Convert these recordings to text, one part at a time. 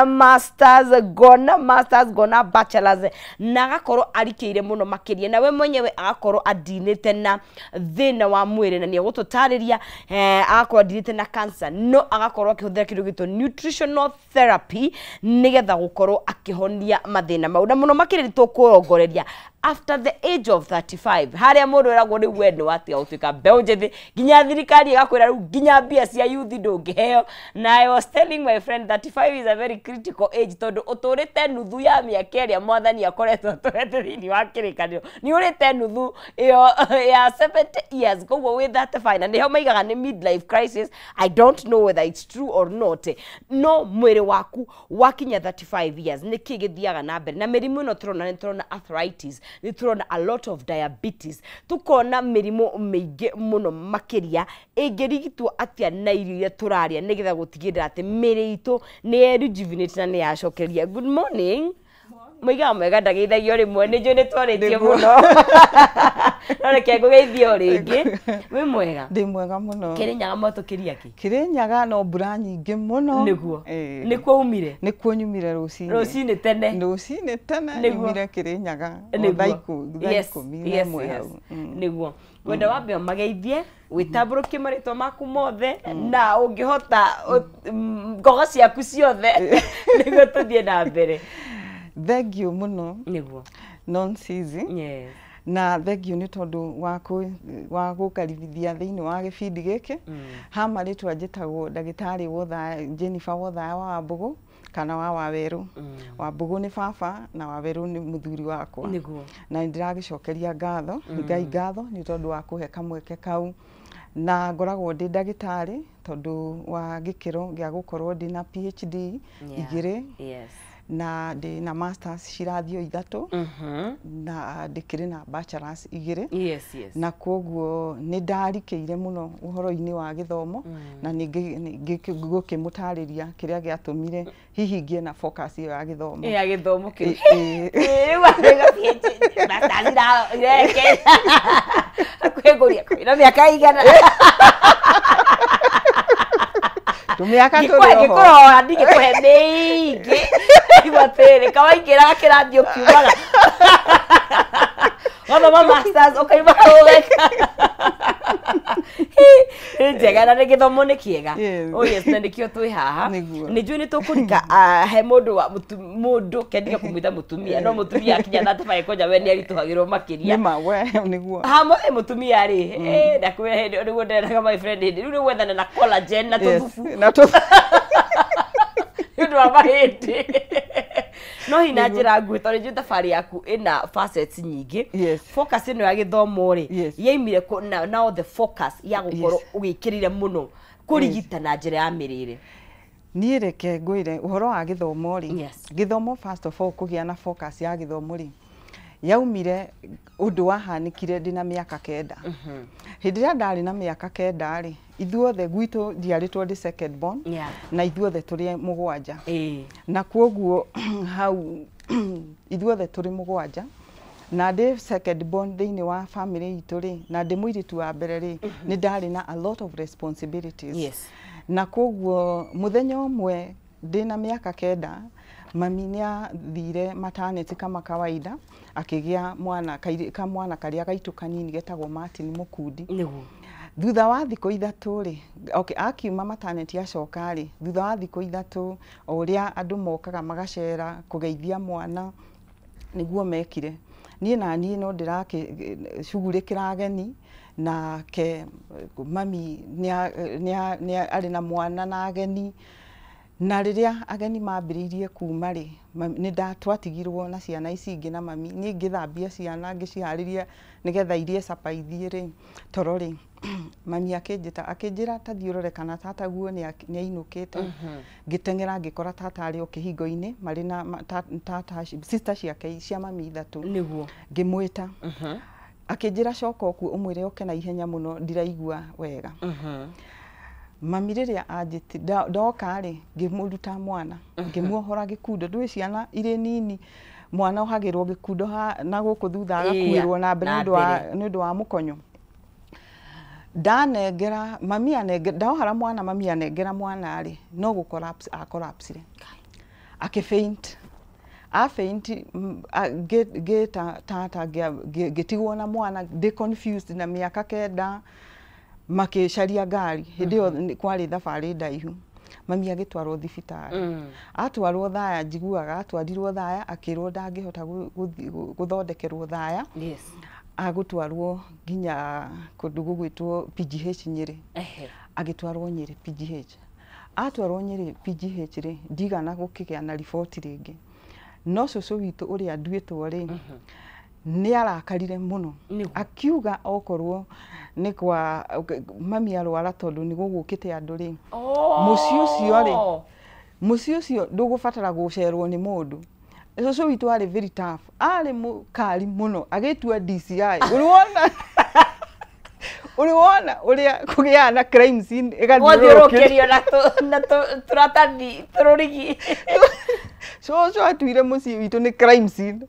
Masters, ngona masters, ngona bachelors, na agakorwo arikĩire mũno makĩria, na we mwenyewe agakorwo andinĩte na thĩna wa mwĩrĩ, na nĩ egũtũtarĩria. Agakorwo andinĩte na cancer, no agakorwo akĩhũthĩra kĩndũ gĩtwo nutritional therapy nĩgetha gũkorwo akĩhonia mathĩna mau. Na mũno makĩria nĩ tũkũrongoreria after the age of 35, harĩa mũndũ eragwo rĩu we nĩ watiga gũtuĩka mbeũ njĩthĩ, nginya thirikari ĩgakwĩra rĩu nginya mbia cia youth ndũngĩheo. Na I was telling my friend, 35 is a very critical age, tondũ ũtũrĩte nuthu ya mĩaka ĩrĩa mwathani akoretwo atũrete thĩinĩ wa kĩrĩkanĩro. Nĩ ũrĩte nuthu ĩyo ya 70 years, koguo wĩ 35, na nĩho maigaga nĩ midlife crisis. I don't know whether it's true or not, no mwĩrĩ waku wakinya 35 years, nĩ kĩ gĩthiaga na mbere na mĩrimũ ĩno tũrona? Nĩ tũrona arthritis, nĩ tũrona a lot of diabetes, tukona mĩrimũ mĩingĩ mũno makĩria. Ĩngĩrigitwo atĩa na irio iria tũrarĩa nĩgetha gũtigĩrĩra atĩ mĩrĩ itũ nĩ ya rejuvenate na nĩ yacokeria? Good morning. Mũigaga mwega, ndageithagio rĩmwe, nĩ njũĩ nĩ twarĩtie mũno, no reke ngũgeithie o rĩngĩ. Wĩ mwega? Ndĩ mwega mũno. Kĩrĩnyaga mwatũkĩria kĩ? Kĩrĩnyaga no mbura nyingĩ mũno. Nĩguo. Nĩkuo umire? Nĩkuo nyumire rũcinĩ. Rũcinĩ tene. Rũcinĩ tene. Nyumire Kĩrĩnyaga o thaa 11 hau. Nĩguo ngwenda wambe ũmageithie, wĩtambũrũkie marĩtwa maku mothe, na ũngĩhota ngogo ciaku ciothe, nĩguo tũthiĩ na mbere. Thengiũ mũno. Nĩguo. Nonsizi. Na thengiũ nĩ tondũ wa gũkaribithia thĩinĩ wa gĩbindi gĩkĩ. Ha marĩtwa njĩtagwo ndagĩtarĩ Wothaya, Jennifer Wothaya wa Wambũgũ kana wa Wawerũ. Wambũgũ nĩ baba na Wawerũ nĩ mũthuri wakwa. Na nĩ ndĩragĩcokeria ngatho Ngai, ngatho nĩ tondũ wa kũhe kamweke kau. Na ngoragwo ndĩ ndagĩtarĩ tondũ wa gĩkĩro gĩa gũkorwo ndĩ na PhD igĩrĩ, na ndĩ na masters cirathio ithatũ, na ndĩkĩrĩ na bachelors igĩrĩ. Na koguo nĩ ndarikĩire mũno ũhoro-inĩ wa gĩthomo, na ningĩ ngũkĩmũtarĩria kĩrĩa gĩatũmire hihi ngĩe na focus ĩyo ya gĩthomo. Ya gĩthomo kĩu. Rĩu arĩga PhD, masters ireke hakuhĩ ngũria kwĩna mĩaka igana. Tũmĩaka tũrĩ oho. Ngĩkũrora ndingĩkũhe mĩingĩ. Igua atĩrĩrĩ, kawaingĩraga kĩrathi ũkiumaga wathoma masters ũkaima ũgeka. Nĩ njega na nĩ gĩthomo nĩ kĩega. Oh yes, na nĩkĩo twĩ haha. Nĩ njũĩ nĩ tũkũrika he mũndũ wa mũndũ kendiga kũmwĩta mũtumia, no mũtumia akinya 35 kwanja we nĩ aritũhagĩrwo makĩria. Nĩma we nĩguo. Hamwe mũtumia rĩ, ndakwĩra hĩndĩ nĩguo nderaga my friend, hĩndĩ rĩu nĩ gwethana na collagen na tũthubu na tũthubu nĩ ũndũ wa mahĩndĩ. No hi na njĩra nguhĩ, tondũ njũĩ thabarĩ yaku ĩna facets nyingĩ, focus ĩno ya gĩthomo rĩ, yaimire kũ na now the focus ya gũkorwo ũgĩkĩrĩire mũno kũrigita na njĩra ya mĩrĩre? Niĩ reke ngwĩre ũhoro wa gĩthomo rĩ, gĩthomo first of all, kũgĩa na focus ya gĩthomo rĩ, yaumire ũndũ wahanĩkire ndĩna mĩaka 9. Hĩndĩ ĩrĩa ndarĩ na mĩaka 9 rĩ, ithuothe gwitũ njiarĩtwo ndĩ second born, na ithuothe tũrĩ mũgwanja. Na kwoguo hau ithuothe tũrĩ mũgwanja, na ndĩ second born thĩinĩ wa family itũ rĩ, na ndĩ mũirĩtu wa mbere rĩ, nĩ ndarĩ na a lot of responsibilities. Na kwoguo mũthenya ũmwe ndĩna mĩaka 9, mami nĩ athire maternity kama kawaida, akĩgĩa mwana kamwana karĩa gaitũ kanini getagwo Martin Mũkundi. Thutha wa thikũ 3 rĩ, okay, akiuma maternity acoka rĩ, thutha wa thikũ 3, o ũrĩa andũ mokaga magacera kũgeithia mwana nĩguo mekire. Niĩ na niĩ no ndĩrakĩcugurĩkĩra ageni, nake mami nĩ arĩ na mwana na ageni. Na rĩrĩa ageni mambĩrĩirie kuma rĩ, nĩ twatigirwo na ciana ici ingĩ na mami. Niĩ ngĩthambia ciana, ngĩciharĩria nĩgetha irie capa ithiĩ rĩ toro rĩ, mami akĩnjĩta akĩnjĩra, "Ta thiĩ ũrore kana tataguo nĩ ainũkĩte." Ngĩteng'era ngĩkora tata arĩ o kĩhingo-inĩ marĩ na tata sister ciake cia mami ithatũ. Ngĩmwĩta, akĩnjĩra, "Coka okuo ũmwĩre oke na ihenya mũno, ndiraigua wega." Mami rĩrĩa anjĩti ndoka rĩ, ngĩmũruta mwana, ngĩmuohora gĩkundo. Ndũĩ ciana irĩ nini, mwana ohagĩrwo gĩkundo na gũkũ thutha, agakuĩrwo na mbere nĩ ũndũ wa mũkonyo. Ndanengera mami anengera, ndaohara mwana, mami anengera mwana rĩ, no gũ collapse a collapsire. Akĩ faint, a faint, ngĩta tata, ngĩtigwo na mwana ndĩ confused na mĩaka 9. Makĩcaria ngari, hĩndĩ ĩyo kwarĩ thabarĩ ndaihu. Mami agĩtwarwo thibitarĩ. Atwarwo Thaya, njiguaga atwarirwo Thaya, akĩrwo ndangĩhota gũthondekerwo Thaya, agũtwarwo nginya kũndũ gũgwĩtwo PGH Nyĩrĩ. Agĩtwarwo Nyĩrĩ PGH. Atwarwo Nyĩrĩ PGH rĩ, ndigana gũkĩgĩa na riboti rĩngĩ, no cũcũ witũ ũrĩa nduĩtwo rĩ, nĩ arakarire mũno. Akiuga okorwo nĩ kwa mami arwara, tondũ nĩ gũgũkĩte andũ rĩ, mũciĩ ũcio rĩ, mũciĩ ũcio ndũgũbatara gũcerwo nĩ mũndũ. Cũcũ witũ arĩ very tough, arĩ mũkari mũno, agĩtua DCI. Ũrĩ wona, ũrĩ wona ũrĩa kũgĩaga na crime scene ĩgathiũrũrũkĩrio Gwathiũrũrũkĩrio na tũratathi tũrũrigi. Cũcũ atuire mũciĩ witũ nĩ crime scene,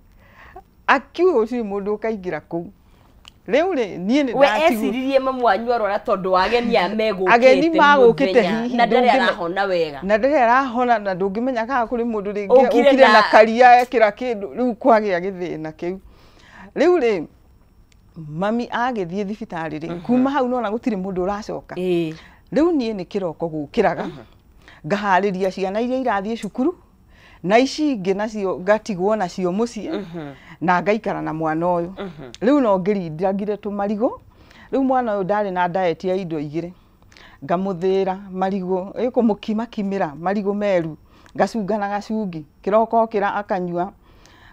akiuga gũtirĩ mũndũ ũkaingĩra kũu. Rĩu rĩ, niĩ nĩ We ndatigwo. Eciririe mamu wanyu arwara tondũ wa ageni aya megũkĩte Ageni magũkĩte mũthenya, hihi na ndarĩ ndũngĩme- arahona wega. Na ndarĩ arahona, na ndũngĩmenya kana kũrĩ mũndũ rĩngĩ Ũkire ũkire na karia ekĩra kĩndũ. Rĩu kwagĩa gĩthĩna kĩu. Rĩu rĩ, mami agĩthiĩ thibitarĩ rĩ, kuma hau nona gũtirĩ mũndũ ũracoka. Rĩu niĩ nĩ kĩroko gũkĩraga, ngaharĩria ciana iria irathiĩ cukuru, na ici ingĩ nacio ngatigwo nacio mũciĩ, na ngaikara na mwana ũyũ. Rĩu no ngĩrindangire tũmarigũ. Rĩu mwana ũyũ ndarĩ na diet ya indo igĩrĩ, ngamũthĩra marigũ, ĩkũmũkimakimĩra marigũ meru, ngacunga na gacungi. Kĩroko okĩra akanyua,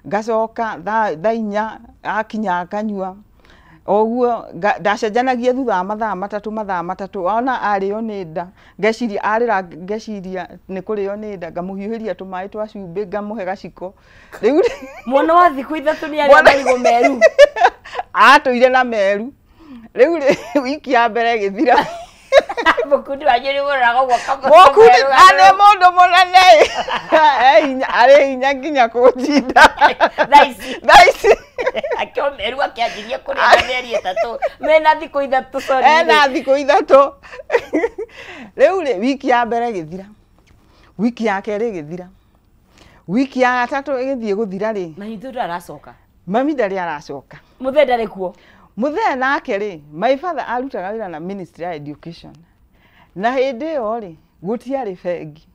ngacoka thaa 4 akinya akanyua oguo. Ndacenjanagia thutha wa mathaa 3, mathaa 3. Ona arĩo nĩ nda, ngeciria arĩra, ngeciria nĩ kũrĩo nĩ nda, ngamũhiũhĩria tũmaĩ twa cumbĩ, ngamũhe gaciko. Rĩu Mwana wa thikũ 3 nĩ arĩa marigũ meru? Atũire na meru. Rĩu rĩ, wiki ya mbere ĩgĩthira. Mũkundi wanyu nĩ mũroraga ũguo Mũkundi nĩ mũndũ mũnene, e hinya, arĩ hinya nginya kũnjinda. Thaa ici. Thaa ici. Akĩo meru akĩanjirie kũrĩa na mĩeri 3, mena thikũ 3, sorry. Ena thikũ 3. Rĩu rĩ, wiki ya mbere ĩgĩthira, wiki ya kerĩ ĩgĩthira, wiki ya gatatũ ĩgĩthiĩ gũthira rĩ, Mahitũ ndaracoka. Mami ndarĩ aracoka. Mũthee ndarĩ kuo. Mũthee nake rĩ, my father arutaga wĩra na Ministry ya Education, na hĩndĩ ĩyo rĩ, gũtiarĩ bengi,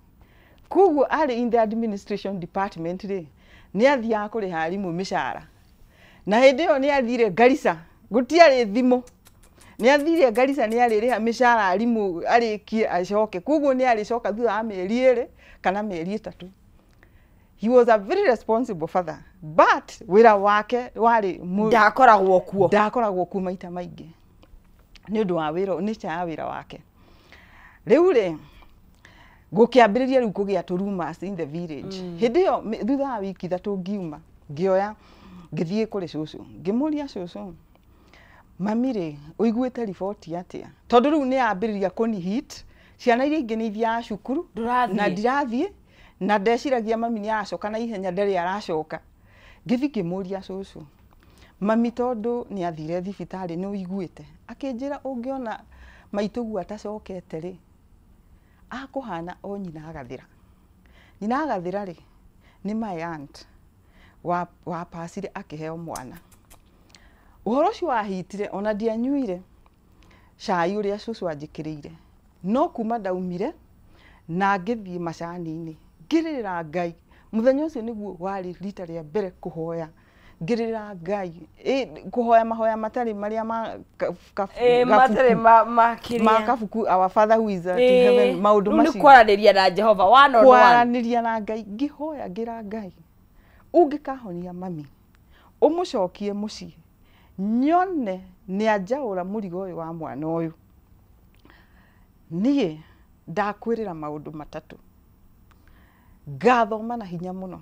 koguo arĩ in the administration department rĩ, nĩ athiaga kũrĩha arimũ mĩcara, na hĩndĩ ĩyo nĩ athire Garissa, gũtiarĩ thimũ, nĩ athire Garissa, nĩ arĩrĩha mĩcara arimũ, arĩkie acoke. Koguo nĩ arĩcoka thutha wa mĩeri 2 kana mĩeri 3. He was a very responsible father, but wĩra wake warĩ Ndakoragwo kuo. Ndakoragwo kuo maita maingĩ nĩ ũndũ wa wĩra, nature ya wĩra wake. Rĩu rĩ, gũkĩambĩrĩria rĩu kũgĩa tũ rumors in the village. Hĩndĩ ĩyo thutha wa wiki 3 ngiuma, ngĩoya ngĩthiĩ kũrĩ cũcũ, ngĩmũria, "Cũcũ, mami rĩ, ũiguĩte riboti atĩa?" Tondũ rĩu nĩ yambĩrĩria kũni hit, ciana iria ingĩ nĩ ithiaga cukuru Ndũrathiĩ. Na ndirathiĩ, na ndeciragia mami nĩ aracoka na ihenya, ndarĩ aracoka. Ngĩthiĩ ngĩmũria, "Cũcũ, mami tondũ nĩ athire thibitarĩ, nĩ ũiguĩte?" Akĩnjĩra, "Ũngĩona maitũguo atacokete rĩ, akũhana o nyina agathĩra." Nyina agathĩra rĩ, nĩ my aunt wa pasire akĩheo mwana. Ũhoro ũcio wahitire, ona ndianyuire cai ũrĩa cũcũ anjĩkĩrĩire, no kuma ndaumire na ngĩthiĩ macani-inĩ, ngĩrĩrĩra Ngai. Mũthenya ũcio nĩguo warĩ rita rĩa mbere kũhoya ngĩrĩrĩra Ngai, kũhoya mahoya matarĩ marĩa ma Ĩ, matarĩ gabuku, ma kĩrĩa. Ma kabuku, "Our Father who is at heaven", maũndũ Rĩu nĩ macio. kwaranĩria na Jehova one on one. Kwaranĩria na Ngai, ngĩhoya ngĩra Ngai, "Ũngĩkahonia mami ũmũcokie mũciĩ, nyone nĩ anjaũra mũrigo ũyũ wa mwana ũyũ, niĩ ndakwĩrĩra maũndũ matatũ: ngathoma na hinya mũno,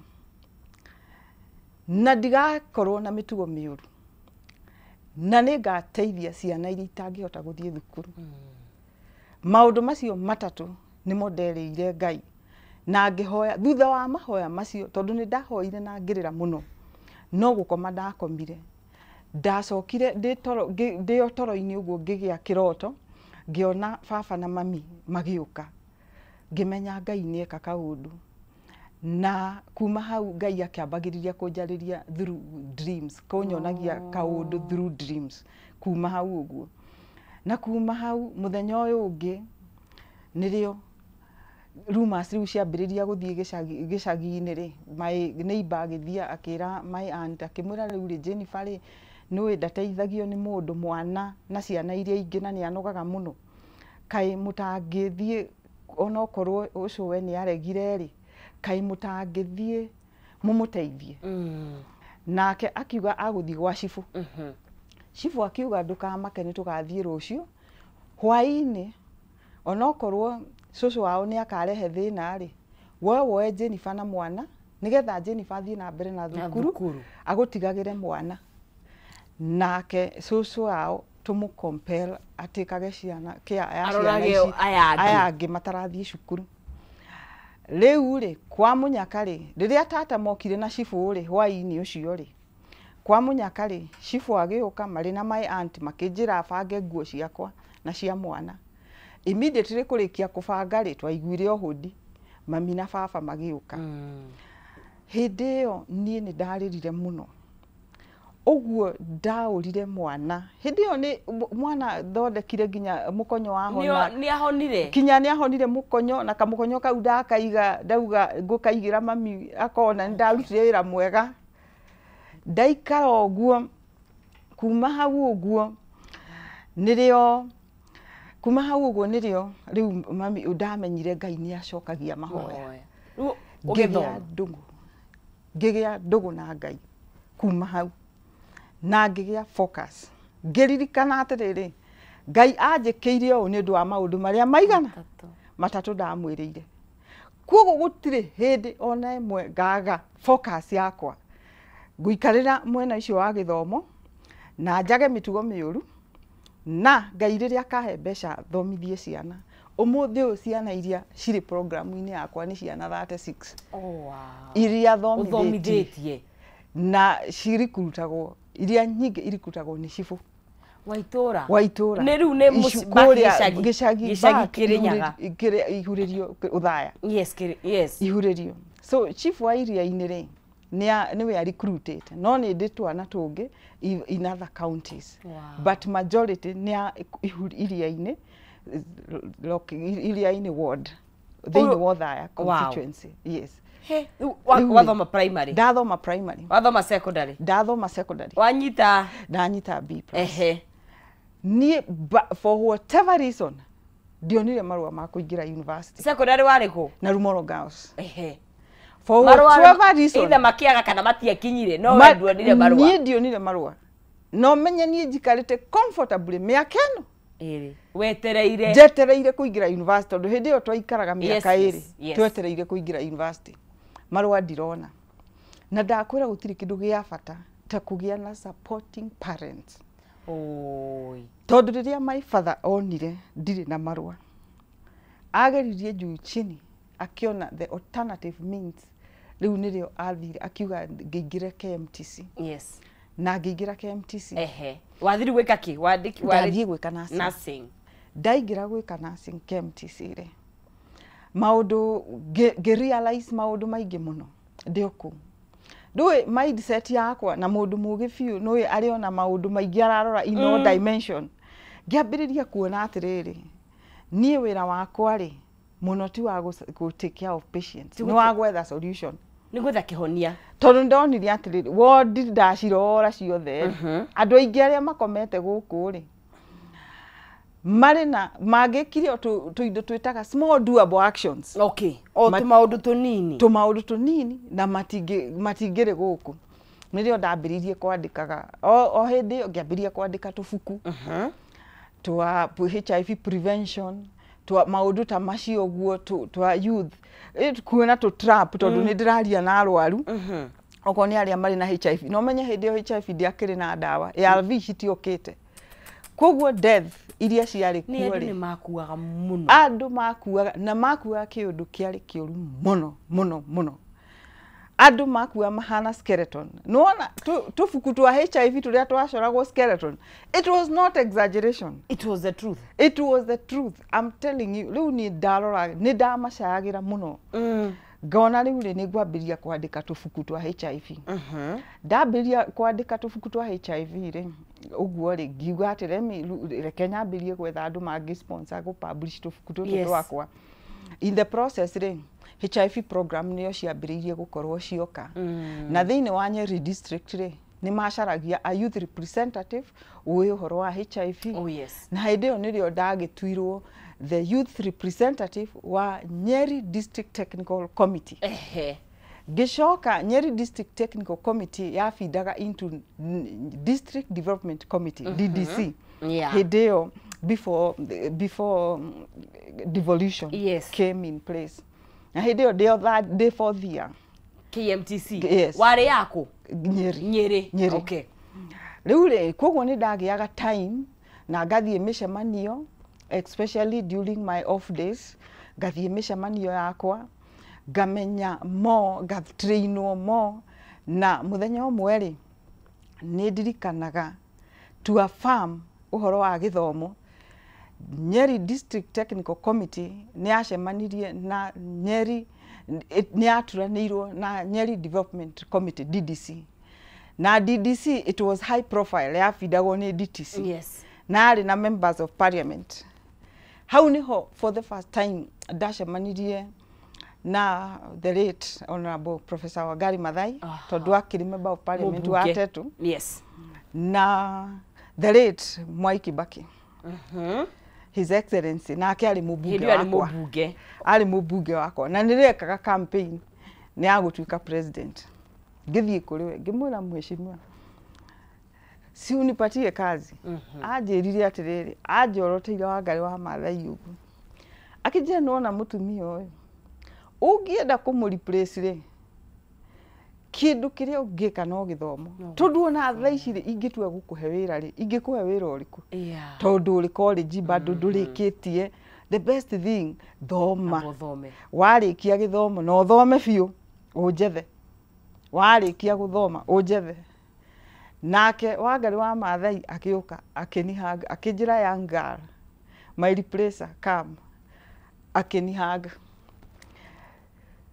na ndigakorwo na mĩtugo mĩũru, na nĩ ngateithia ciana iria itangĩhota gũthiĩ thukuru." Maũndũ macio matatũ nĩmo nderĩire Ngai na ngĩhoya. Thutha wa mahoya macio, tondũ nĩ ndahoire na ngĩrĩra mũno, no gũkoma ndakomire. Ndacokire ndĩ toro, ndĩ o toro-inĩ ũguo, ngĩgĩa kĩroto, ngĩona baba na mami magĩũka, ngĩmenya Ngai nĩ eka kaũndũ. Na kuma hau Ngai akĩambagĩrĩria kũnjarĩria through dreams, kũnyonagia kaũndũ through dreams kuma hau ũguo. Na kuma hau mũthenya ũyũ ũngĩ nĩrĩo rumors rĩu ciambĩrĩria gũthiĩ gĩcagi-inĩ rĩ, my neighbor agĩthiĩ akĩra my aunt, akĩmwĩra rĩu rĩ, Jennifer rĩ, nĩũĩ ndateithagio nĩ mũndũ mwana na ciana iria ingĩ na nĩ anogaga mũno, kaĩ mũtangĩthiĩ onokorwo ũcũwe nĩ aregire rĩ, kaĩ mũtangĩthiĩ mũmũteithie. Nake akiuga agũthiĩ gwa cibũ. Cibũ akiuga ndũkamake nĩ tũgathiĩ rũciũ hwaĩ-inĩ, onokorwo cũcũ wao nĩ akarehe thĩna rĩ, we woe Jennifer na mwana nĩgetha Jennifer athiĩ na mbere na thukuru, agũtigagĩre mwana. Nake cũcũ wao tũmũ compel atĩkage ciana kĩa ya ciana ici aya angĩ matarathiĩ cukuru. Rĩu rĩ kwa mũnyaka rĩ, rĩrĩa tata mokire na cibũ rĩ hwaĩ-inĩ ũcio rĩ, kwa mũnyaka rĩ, cibũ agĩũka marĩ na my aunt makĩnjĩra bange nguo ciakwa na cia mwana. Immediately kũrĩkia kũbanga rĩ, twaiguire ũhũndi mami na baba magĩũka. Hĩndĩ ĩyo niĩ nĩ ndarĩrire mũno, ũguo ndaũrire mwana. Hĩndĩ ĩyo nĩ mwana thondekire nginya mũkonyo wahona. Nĩ ahonire? Kinya nĩ ahonire mũkonyo, na kamũkonyo kau ndakaiga ndauga ngũkaigĩra mami akona nĩ ndarutire wĩra mwega. Ndaikara ũguo kuma hau ũguo nĩrĩo, kuma hau ũguo nĩrĩo rĩu mami ndamenyire Ngai nĩ acokagia mahoya. Ngĩgĩa ndũgũ na Ngai kuma hau, na ngĩgĩa focus. Ngĩririkana atĩrĩrĩ, Ngai anjĩkĩire ũũ nĩ ũndũ wa maũndũ marĩa maigana matatũ ndamwĩrĩire. Koguo gũtirĩ hĩndĩ ona ĩmwe ngaga focus yakwa. Ngũikarĩra mwena ũcio wa gĩthomo na njage mĩtugo mĩũru, na Ngai rĩrĩa akahe mbeca thomithie ciana. Ũmũthĩ ũyũ ciana iria cirĩ programu-inĩ yakwa nĩ ciana 36. Oh, wow. Iria thomithĩtie na cirikutagwo, iria nyingĩ irikutagwo nĩ cibũ wa itũra. Wa itũra. Nĩ rĩu nĩ gĩcagi Kĩrĩnyaga. Ihurĩrio Ũthaya. Yes, yes. Ihurĩrio. So chief wa iria-inĩ rĩ, nĩwe recruited, no nĩ ndĩ twana tũngĩ in other counties. Wow. But majority nĩ iria-inĩ, iria-inĩ ward thĩinĩ wa Othaya constituency. Yes. He, wathoma primary? Ndathoma primary. Wathoma secondary? Ndathoma secondary. Wanyita? Ndanyita B plus. Ehe. Niĩ for whatever reason ndionire marũa ma kũingĩra university. Secondary warĩ kũ? Na Rumoro Girls. Ehe. For whatever reason. Either makĩaga kana matiakinyire, no we ndionire marũa. Niĩ ndionire marũa. No menye niĩ njikarĩte comfortably mĩaka ĩno. Ĩrĩ. Wetereire. Njetereire kũingĩra university tondũ hĩndĩ ĩyo twaikaraga mĩaka ĩrĩ. Twetereire kũingĩra university. Marũa ndirona. Na ndakwĩra gũtirĩ kĩndũ gĩa bata ta kũgĩa na supporting parents. Oi. Tondũ rĩrĩa my father onire ndirĩ na marũa, ageririe juu chini akiona the alternative means. Rĩu nĩrĩo athire akiuga ngĩingĩre KMTC. Yes. Na ngĩingĩra KMTC. Ehe. Wathire gwĩka kĩ? Ndathiĩ gwĩka nursing. Nursing. Ndaingĩra gwĩka nursing KMTC rĩ, maũndũ ngĩ realize maũndũ maingĩ mũno ndĩ o kũu. Ndũĩ mindset yakwa na mũndũ mũgĩ biũ nĩũĩ arĩ ona maũndũ maingĩ ararora in all dimension. Ngĩambĩrĩria kuona atĩrĩrĩ, niĩ wĩra wakwa rĩ mũno ti wa gũ take care of patients, nĩ wa gwetha solution. Nĩ gwetha kĩhonia. Tondũ ndonire atĩrĩrĩ, wondi ndacirora ciothe, andũ aingĩ arĩa makomete gũkũ rĩ, marĩ na mangĩkire tũindo twĩtaga small doable actions. Okay. O tũmaũndũ tũnini. Tũmaũndũ tũnini na matingĩrĩ gũkũ. Nĩrĩo ndambĩrĩirie kwandĩkaga. O hĩndĩ ĩyo ngĩambĩrĩria kwandĩka tũbuku twa HIV prevention, twa maũndũ ta macio ũguo, twa youth, kuona tũ trap tondũ nĩ ndĩraria na arwaru. Okorwo nĩ arĩa marĩ na HIV, no menye hĩndĩ ĩyo HIV ndĩakĩrĩ na ndawa, ARV citiokĩte. Koguo death iria ciarĩ kuo rĩ, andũ nĩ makuaga mũno. Andũ makuaga na makuaga kĩũndũ kĩarĩ kĩũru mũno mũno mũno. Andũ makuaga mahana skeleton. Nĩwona tũbuku twa HIV tũrĩa twacoragwo skeleton. It was not exaggeration. It was the truth. It was the truth. I'm telling you. Rĩu niĩ ndarora nĩ ndamacayagĩra mũno. Ngona rĩu rĩ, nĩ ngwambĩrĩria kwandĩka tũbuku twa HIV. Ndambĩrĩria kwandĩka tũbuku twa HIV rĩ, ũguo rĩ, ngiuga atĩ reke nyambĩrĩrie gwetha andũ mangĩ sponsor gũ publish tũbuku tũtũ twakwa. In the process rĩ, HIV program nĩyo ciambĩrĩirie gũkorwo cioka, na thĩinĩ wa Nyeri district rĩ, nĩ macaragia a youth representative ũĩ ũhoro wa HIV. Na hĩndĩ ĩyo nĩrĩo ndagĩtuirwo the youth representative wa Nyeri District Technical Committee. Ngĩcoka Nyeri District Technical Committee yabindaga into District Development Committee, DDC, hĩndĩ ĩyo before devolution came in place. Na hĩndĩ ĩyo ndĩ o ndĩ fourth year. KMTC. Yes. Warĩ yaku? Nyeri. Nyeri. Nyeri. Rĩu rĩ, koguo nĩ ndagĩaga time na ngathiĩ mĩcemanio, especially during my off days, ngathiĩ mĩcemanio yakwa, ngamenya more, ngatrainwo more. Na mũthenya ũmwe rĩ, nĩ ndirikanaga to affirm ũhoro wa gĩthomo, Nyeri District Technical Committee nĩ yacemanirie na Nyeri, nĩ yaturanĩirwo na Nyeri Development Committee, DDC. Na DDC, it was high profile, yabindagwo nĩ DTC na yarĩ na members of parliament. Hau niho for the first time ndacemanirie na the late Honorable Professor Wangari Maathai, tondũ akĩrĩ member of parliament wa Mũmbunge. Tetu, na the late Mwai Kibaki, His Excellency, nake arĩ mũmbunge Hĩndĩ ĩyo arĩ wakwa. Mũmbunge. Arĩ mũmbunge wakwa, na nĩrekaga campaign nĩ ya gũtuĩka president. Ngĩthiĩ kũrĩ we, ngĩmwĩra, "Mheshimiwa, si unipatie kazi?" Anjĩrire atĩrĩrĩ, anjoroteire Wangari wa Maathai ũguo, akĩnjĩra, "Nĩwona mũtumia ũyũ, ũngĩenda kũmũ replace rĩ, kĩndũ kĩrĩa ũngĩka no gĩthomo, tondũ ona thaa ici rĩ, ingĩtua gũkũhe wĩra rĩ, ingĩkũhe wĩra ũrĩkũ? Tondũ ũrĩ college bado ndũrĩkĩtie. The best thing, thoma. Amba ũthome. Warĩkia gĩthomo na ũthome biũ, ũnjethe. Warĩkia gũthoma, ũnjethe." Nake Wangari wa Maathai akĩũka, akĩnihug, akĩnjĩra, "Young girl, my replacer, come." Akĩnihug.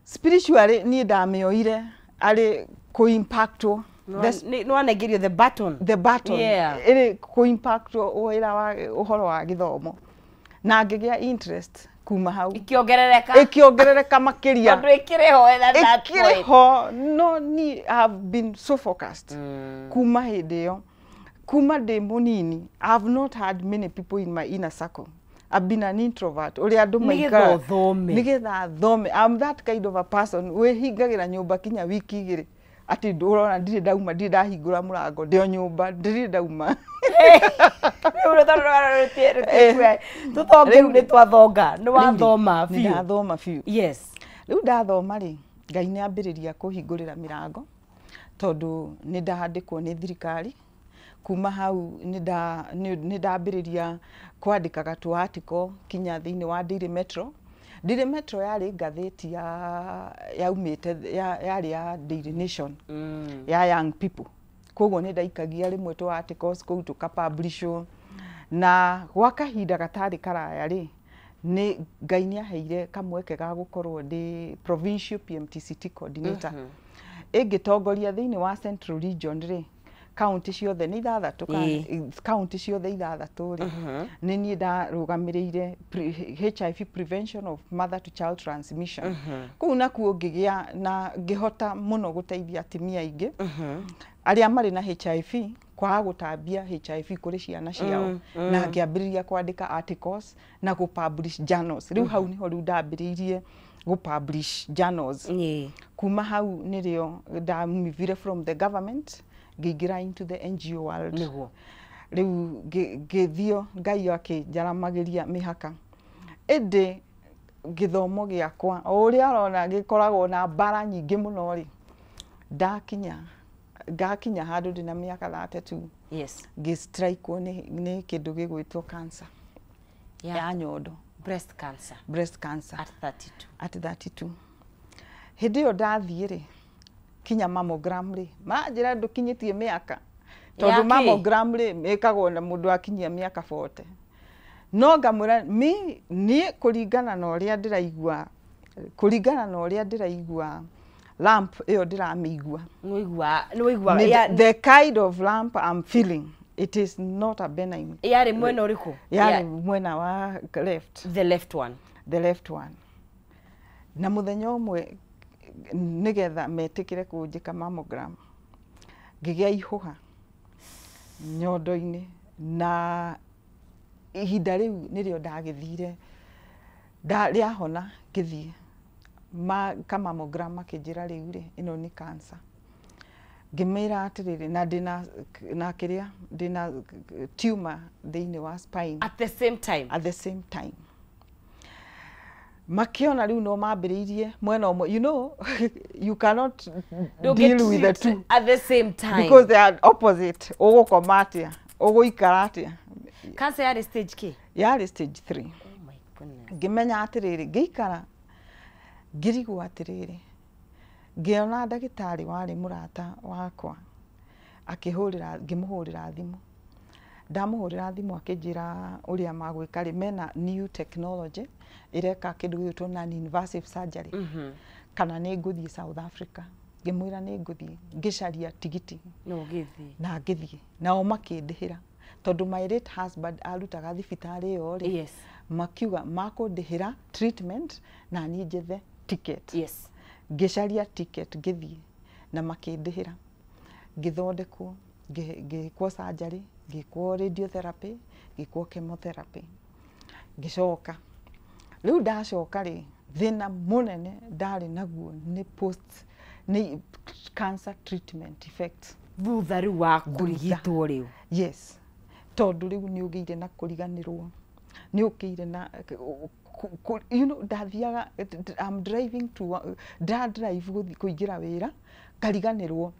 Spiritually niĩ ndamĩoire arĩ kũ-impactwo Nĩwanengerio the button. The button. Ĩrĩ kũ-impactwo wĩra wa ũhoro wa gĩthomo, na ngĩgĩa interest kuma hau. Ikĩongerereka. Ĩkĩongerereka makĩria. Tondũ ĩkĩrĩ ho at that Ĩkĩrĩ point. ho, no ni have been so focused kuma hĩndĩ ĩyo. Kuma ndĩ mũnini, I have not had many people in my inner circle. I've been an introvert ũrĩa andũ Nĩgetha maikaraga. ũthome. Nĩgetha thome. I'm that kind of a person wĩhingagĩra nyũmba kinya wiki 2, atĩ ũrona ndirĩ ndauma, ndirĩ ndahingũra mũrango, ndĩ o nyũmba, ndirĩ ndauma. Rĩu tondũ tũthonge, rĩu nĩ twathonga, nĩ wathoma Nĩ biũ. Ndathoma biũ. Rĩu ndathoma rĩ, Ngai nĩ ambĩrĩria kũhingũrĩra mĩrango, tondũ nĩ ndandĩkwo nĩ thirikari. Kuma hau nĩ ndambĩrĩria kwandĩkaga tũ article kinya thĩinĩ wa Daily Metro. Daily Metro yarĩ ngathĩti ya yaumĩte yarĩ ya Daily Nation, ya young people. Koguo nĩ ndaikagia rĩmwe tũ articles kũu, tũkapublishwo. Na gwa kahinda gatarĩ karaya rĩ, nĩ Ngai nĩ aheire kamweke ga gũkorwo ndĩ provincial PMTCT coordinator, ĩngĩtongoria thĩinĩ wa Central Region rĩ, kaunti ciothe nĩ ithathatũ, kaunti ciothe ithathatũ rĩ, nĩ niĩ ndarũgamĩrĩire HIV prevention of mother to child transmission kũu. Nakuo ngĩgĩa na ngĩhota mũno gũteithia atumia aingĩ arĩa marĩ na HIV kwaga gũtambia HIV kũrĩ ciana ciao, na ngĩambĩrĩria kwandĩka articles na gũ publish journals. Rĩu hau nĩho rĩu ndambĩrĩirie gũ publish journals. Kuma hau nĩrĩo ndamivire from the government, ngĩingĩra into the NGO world. Rĩu ngĩthio Ngai akĩnjaramagĩria mĩhaka, ĩndĩ gĩthomo gĩakwa, o ũrĩa ũrona gĩkoragwo na mbara nyingĩ mũno rĩ, ndakinya ngakinya handũ ndĩna mĩaka 32, ngĩstrikwo nĩ kĩndũ gĩgwĩtwo cancer ya nyondo. Breast cancer. Breast cancer. At 32. At 32. Hĩndĩ ĩyo ndathiĩ rĩ, kinya mammogram rĩ, manjĩra ndũkinyĩtie mĩaka, tondũ Ya kĩ? Mammogram rĩ, ĩkagwo na mũndũ akinyia mĩaka 40. No ngamwĩra mi niĩ kũringana na ũrĩa ndĩraigua Kũringana na ũrĩa ndĩraigua lump ĩyo ndĩramĩigua. Nĩwaigua The kind of lump I'm feeling, it is not a benign. Yarĩ mwena ũrĩkũ? Yarĩ mwena wa left. The left one. The left one. Na mũthenya ũmwe nĩgetha metĩkĩre kũnjĩka mammogram, ngĩgĩa ihũha nyondo-inĩ, na ihinda rĩu nĩrĩo ndagĩthire rĩahona ngĩthiĩ ka mammogram makĩnjĩra rĩu rĩ ĩno nĩ cancer. Ngĩmĩra atĩrĩrĩ, na ndĩna na kĩrĩa ndĩna tumor thĩinĩ wa spine. At the same time. At the same time. Makiona rĩu no mambĩrĩirie mwena ũmwe, you know, you cannot deal with the two at the same time because they are opposite. Ũgũkoma atĩa, ũgũikara atĩa? Cancer yarĩ stage K? Yarĩ stage 3. Oh my goodness. Ngĩmenya atĩrĩrĩ, ngĩikara ngĩrigwo atĩrĩrĩ, ngĩona ndagĩtarĩ warĩ mũrata wakwa akĩhũrĩra, ngĩmũhũrĩra thimũ. Ndamũhũrĩra thimũ akĩnjĩra ũrĩa magwĩka rĩ, mena new technology ĩreka kĩndũ gĩgwĩtwo non-invasive surgery. Kana nĩ ngũthiĩ South Africa. Ngĩmwĩra nĩ ngũthiĩ, ngĩcaria tigiti. No ũgĩthiĩ. Na ngĩthiĩ. Nao makĩndĩhĩra. Tondũ my late husband arutaga thibitarĩ ĩyo rĩ, Yes. makiuga makũndĩhĩra treatment na niĩ njethe ticket. Yes. Ngĩcaria ticket ngĩthiĩ na makĩndĩhĩra. Ngĩthondekwo, ngĩkwo surgery, ngĩkwo radiotherapy, ngĩkwo chemotherapy. Ngĩcoka. Rĩu ndacoka rĩ, thĩna mũnene ndarĩ naguo nĩ post, nĩ cancer treatment effects. Thutha rĩu wa kũrigitwo rĩu. Yes. Tondũ rĩu nĩ ũgĩire na kũriganĩrwo. Nĩ ũkĩire na, you know, ndathiaga, I'm driving to, nda drive gũthiĩ kũingĩra wĩra, ngariganĩrwo.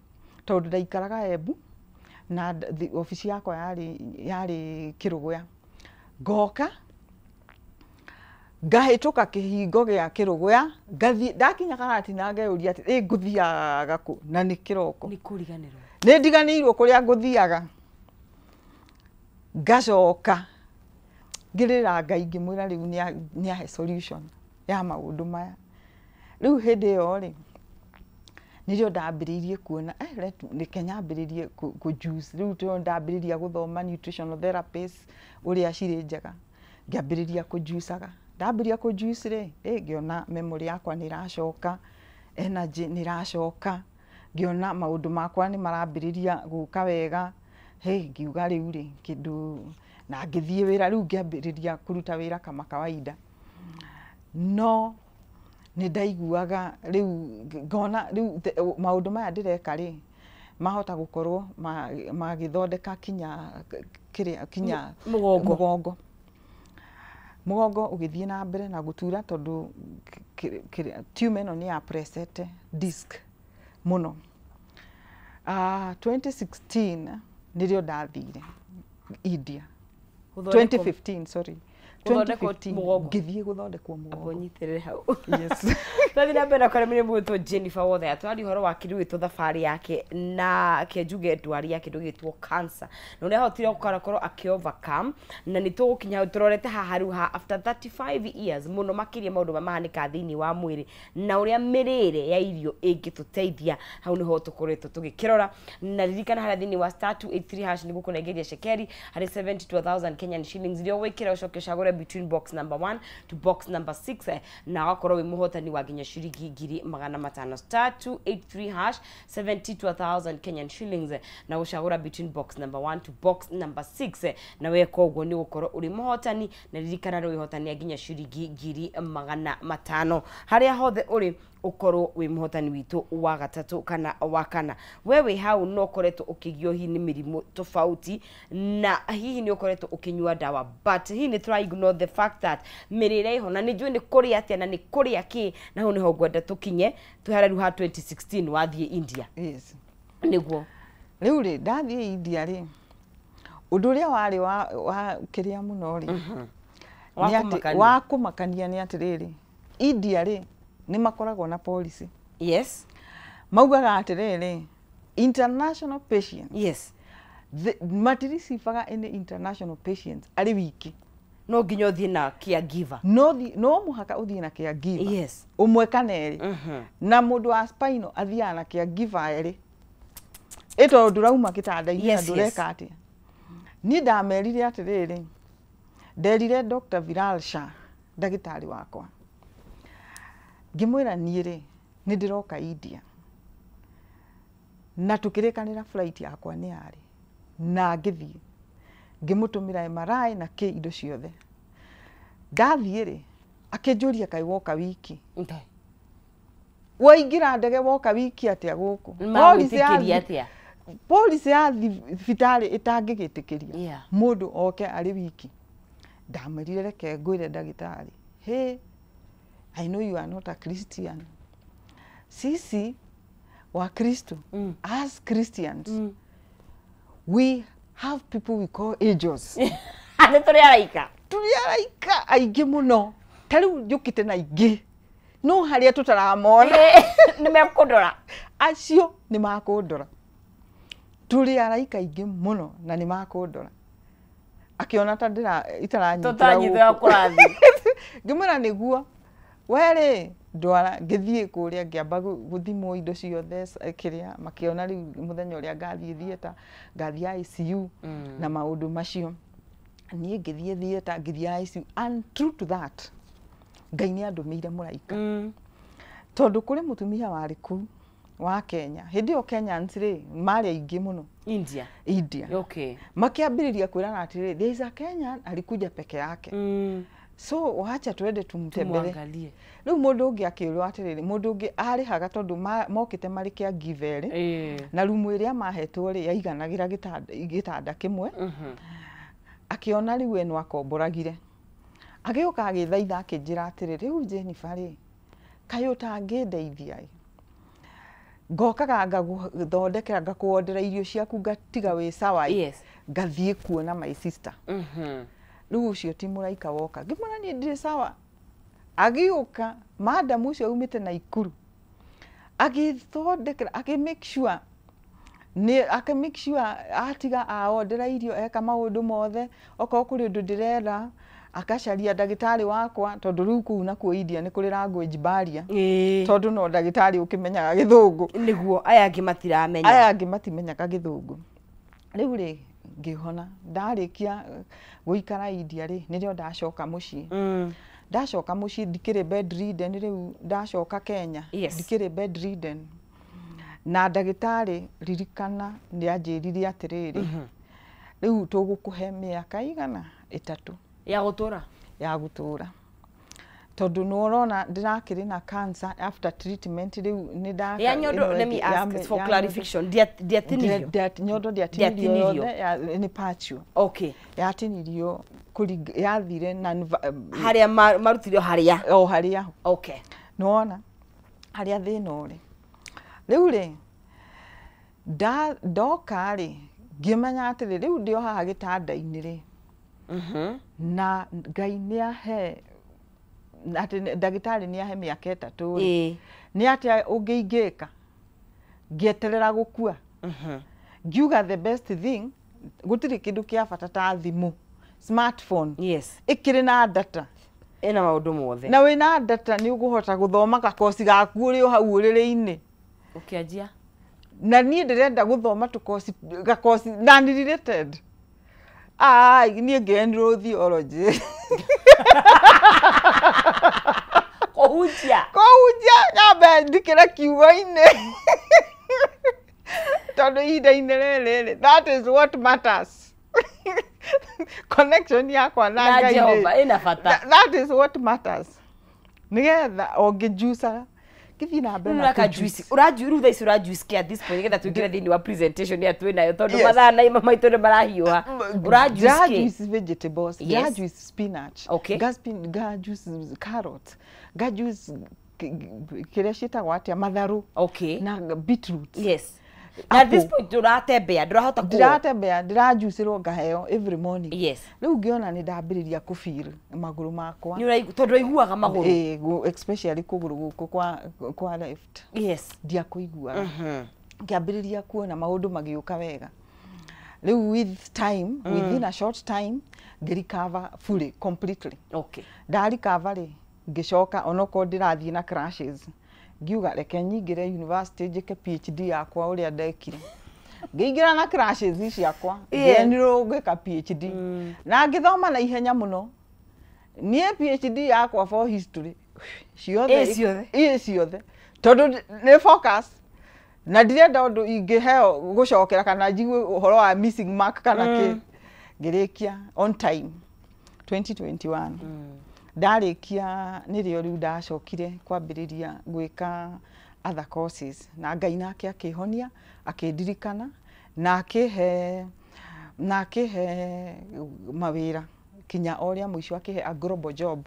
Tondũ ndaikaraga Embu, na obici yakwa yarĩ Kĩrũgũya. Ngoka, ngahĩtũka kĩhingo gĩa Kĩrũgũya, ngathiĩ, ndakinya Karatina ngeyũria atĩ, ĩ ngũthiaga kũ? Na nĩ kĩroko. Nĩ kũriganĩrwo. Nĩ ndiganĩirwo kũrĩa ngũthiaga. Ngacoka, ngĩrĩra Ngai ngĩmwĩra rĩu nĩahe solution ya maũndũ maya. Rĩu hĩndĩ ĩyo rĩ, nĩrĩo ndambĩrĩirie kuona, reke nyambĩrĩrie kũ juice. Rĩu tondũ ndambĩrĩria gũthoma nutritional therapist ũrĩa cirĩ njega, ngĩambĩrĩria kũjuicaga. Ndambĩrĩria kũjuice rĩ, ngĩona memory yakwa nĩ ĩracoka, energy nĩ ĩracoka, ngĩona maũndũ makwa nĩ marambĩrĩria gũka wega. Ngiuga rĩu rĩ, kĩndũ, na ngĩthiĩ wĩra, rĩu ngĩambĩrĩria kũruta wĩra kama kawaida. No nĩ ndaiguaga rĩu ngona rĩu maũndũ maya ndĩreka rĩ, mahota gũkorwo magĩthondeka kinya kĩrĩa, kinya Mũgongo. Mũgongo. Mũgongo ũgĩthiĩ na mbere na gũtura tondũ tumor ĩno nĩ ya pressete disc mũno. 2016 nĩrĩo ndathire India. 2015, sorry. Gũthondekwo 2015 mũgongo. Ngĩthiĩ gũthondekwo mũgongo. Nyitĩrĩre hau. Yes. Twathiĩ na mbere na kwaria mũndũ Jennifer Wothe atwari ũhoro wa kĩndũ gĩtwo thabarĩ yake na kĩnjuge ndwari ya kĩndũ gĩtwo cancer. Na ũrĩa ahotire gũkorwo akĩ overcome, na nĩ tũgũkinya hau tũrorete haha rĩu ha after 35 years mũno makĩria maũndũ marĩa mahanĩkaga thĩinĩ wa mwĩrĩ na ũrĩa mĩrĩre ya irio ĩngĩtũteithia. Hau nĩho tũkoretwo tũgĩkĩrora. Na ririkana harĩa thĩinĩ wa star 283 hash nĩguo kũnengeria cekeri harĩ 72,000 Kenyan shillings iria ũgwĩkĩra ũcoke ũcagũre between box number 1 to box number 6, na ũgakorwo wĩ mũhotani wa nginya ciringi ngiri magana matano. Star 283 hash 72,000 Kenyan shillings, na ũcagũra between box number 1 to box number 6, na weka ũguo nĩ ũgũkorwo ũrĩ mũhotani. Na ririkana rĩu wĩhotania nginya ciringi ngiri magana matano harĩa hothe ũrĩ ũkorwo wĩ mũhotani witũ wa gatatũ kana wa kana. We wĩ hau no ũkoretwo ũkĩgio hihi nĩ mĩrimũ tofauti na hihi nĩ ũkoretwo ũkĩnyua ndawa, but hihi nĩ tũra ignore the fact that mĩrĩre ĩho na nĩ njũĩ nĩ kũrĩa atĩa na nĩ kũrĩa kĩ, na hau nĩho ngwenda tũkinye. Twĩ harĩa rĩu ha 2016 wathiĩ India. Yes. Nĩguo. Rĩu rĩ, ndathiĩ India rĩ, ũndũ ũrĩa warĩ wa kĩrĩa mũno rĩ, Wa nĩ atĩ- kũmakania. wa kũmakania nĩ atĩrĩrĩ, India rĩ, nĩ makoragwo na policy. Yes. Maugaga atĩrĩrĩ, international patients. Yes. Matiricibaga any international patients arĩ wiki. No nginya ũthiĩ na caregiver. No no mũhaka ũthiĩ na caregiver. Yes. Ũmwe kana erĩ. Na mũndũ wa spinal athiaga na caregiver erĩ. Ĩ tondũ ndũrauma gĩtanda-inĩ na ndũreka atĩa. Niĩ ndamerire atĩrĩrĩ, nderire Dr. Viral Shah, ndagĩtarĩ wakwa, ngĩmwĩra niĩ rĩ nĩ ndĩroka India na tũkĩrĩkanĩra flight yakwa nĩ yarĩ, na ngĩthiĩ ngĩmũtũmĩra MRI na kĩ indo ciothe. Ndathiĩ rĩ akĩnjũria kaĩ woka wiki, waingĩra ndege woka wiki atĩa gũkũ? Policy ya thibitarĩ ĩtangĩgĩtĩkĩria mũndũ oke arĩ wiki. Ndamwĩrire reke ngwĩre ndagĩtarĩ, hey, I know you are not a Christian. Sisi wa Kristo, as Christians, we have people we call angels. Nĩ tũrĩ araika. Tũrĩ araika aingĩ mũno. Ta rĩu njũkĩte na aingĩ. No harĩa tũtaramona. Nĩ mekũndora. Acio nĩ makũndora. Tũrĩ araika aingĩ mũno na nĩ makũndora. Akĩona ta itaranyitĩra kũrathiĩ. Ngĩmwĩra nĩguo. Werĩ ndwara ngĩthiĩ kũrĩa ngĩamba gũthimwo indo ciothe kĩrĩa makĩona rĩu mũthenya ũrĩa ngathiĩ theatre, ngathiĩ ICU na maũndũ macio. Niĩ ngĩthiĩ theatre, ngĩthiĩ ICU, and true to that Ngai nĩ andũmĩire mũraika. Tondũ kũrĩ mũtumia warĩ kũu wa Kenya. Hĩndĩ ĩyo Kenyans rĩ marĩ aingĩ mũno India. India. Okay. Makĩambĩrĩria kwĩrana atĩrĩrĩ, there is a Kenyan alikuja peke yake. So wacha twende tumtembere. Rĩu mũndũ ũngĩ akĩrwo atĩrĩrĩ, mũndũ ũngĩ arĩhaga tondũ mokĩte marĩ caregiver rĩ, na rumu ĩrĩa mahetwo rĩ yaiganagĩra gĩtanda kĩmwe. Akĩona rĩu we no akomboragire. Agĩũka agĩthaitha akĩnjĩra atĩrĩ, rĩu Jennifer rĩ, kaĩ ũtangĩndeithia ĩ? Ngokaga ngagũthondekera ngakũondera irio ciaku ngatiga wĩ sawa ĩ, ngathiĩ kuona my sister. Rĩu ũcio ti mũraika woka. Ngĩmwĩra niĩ ndirĩ sawa. Agĩũka madam ũcio aumĩte Naikuru, agĩthondekera, akĩ make sure nĩ akĩ make sure atiga aondera irio, eka maũndũ mothe, okorwo kũrĩ ũndũ ndĩrenda akacaria ndagĩtarĩ wakwa, tondũ rĩu kũu nakuo India nĩ kũrĩ language barrier. Tondũ no ndagĩtarĩ ũkĩmenyaga gĩthũngũ. Nĩguo aya angĩ matiramenya. Aya angĩ matimenyaga gĩthũngũ. Rĩu rĩ ngĩhona, ndarĩkia gũikara India rĩ nĩrĩo ndacoka mũciĩ. Ndacoka mũciĩ ndikĩrĩ bedridden, rĩu ndacoka Kenya ndikĩrĩ bedridden. Na ndagĩtarĩ ririkana nĩ anjĩrire atĩrĩrĩ, rĩu tũgũkũhe mĩaka igana 3 ya gũtũra, ya gũtũra, tondũ nĩ ũrona ndĩrakĩrĩ na cancer after treatment rĩu nĩ ndaka ya nyondo. Let me ask for clarification, ndiatinirio? Nyondo ndiatinirio yothe, nĩ partial. Okay. Yatinirio yathire na harĩa marutirio harĩa o harĩa. Okay. Nĩwona harĩa thĩna ũrĩ. Rĩu rĩ ndoka rĩ ngĩmenya atĩrĩ, rĩu ndĩ o haha gĩtanda-inĩ rĩ, na Ngai nĩ ahe atĩ ndagĩtarĩ nĩ ahe mĩaka 3 rĩ, nĩ atĩa ũngĩingĩka ngĩeterera gũkua. Ngiuga the best thing, gũtirĩ kĩndũ kĩa bata ta thimũ, smartphone. Yes. Ĩkĩrĩ na data, ĩna maũndũ mothe, na wĩna data nĩ ũkũhota gũthoma gakoci gaku ũrĩ o hau ũrĩrĩ-inĩ. Ũkĩanjia na niĩ ndĩrenda gũthoma tũkoci gakoci non related. Ai, niĩ ngĩ-enroll theology. Kũhunjia. Kũhunjia nyambe ndikĩre kiugo-inĩ. Tondũ ihinda-inĩ rĩrĩ, that is what matters. Connection yakwa na Ngai Jehova ĩna bata. That is what matters. Nĩgetha o ngĩjuicaga ngĩthiĩ na mbere na kũjuice. Ũrajuice thaa ici, ũrajuice kĩ at this point nĩgetha tũingĩre thĩinĩ wa presentation ĩrĩa twĩ nayo, tondũ mathaa na maitũ nĩ marahiũha. Ũrajuice kĩ? Ndĩrajuice vegetables, ndĩrajuice spinach, ngajuice carrot, ngajuice kĩrĩa ciĩtagwo atĩa, matharũ, na beetroot. Yes. Na at this point ndũratembea, ndũrahota kũ ndiratembea, ndĩrajuicĩrwo ngaheo every morning. Yes. Rĩu ngĩona nĩ ndambĩrĩria kũfeel magũrũ makwa. Nĩ tondũ ũraiguaga magũrũ. Especially kũgũrũ gũkũ kwa left. Yes. Ndiakũiguaga. Ngĩambĩrĩria kuona maũndũ magĩũka wega. Rĩu with time, within a short time, ngĩrecover fully, completely. Ndarecover rĩ, ngĩcoka onokorwo ndĩrathiĩ na crashes, ngiuga reke nyingĩre university njĩke PhD yakwa ũrĩa ndekire. Ngĩingĩra na crashes ciakwa, ngĩenirwo gwĩka PhD na ngĩthoma na ihenya mũno. Niĩ PhD yakwa for history ciothe. Ĩ ciothe? Ĩ ciothe, tondũ nĩ focus na ndirenda ũndũ ingĩheo gũcokera kana njigue ũhoro wa missing mark kana kĩ. Ngĩrĩkia on time 2021. Ndarĩkia nĩrĩo rĩu ndacokire kwambĩrĩria gwĩka other courses, na Ngai nake akĩhonia, akĩndirikana na akĩhe mawĩra kinya o rĩa mũico akĩhe a global job,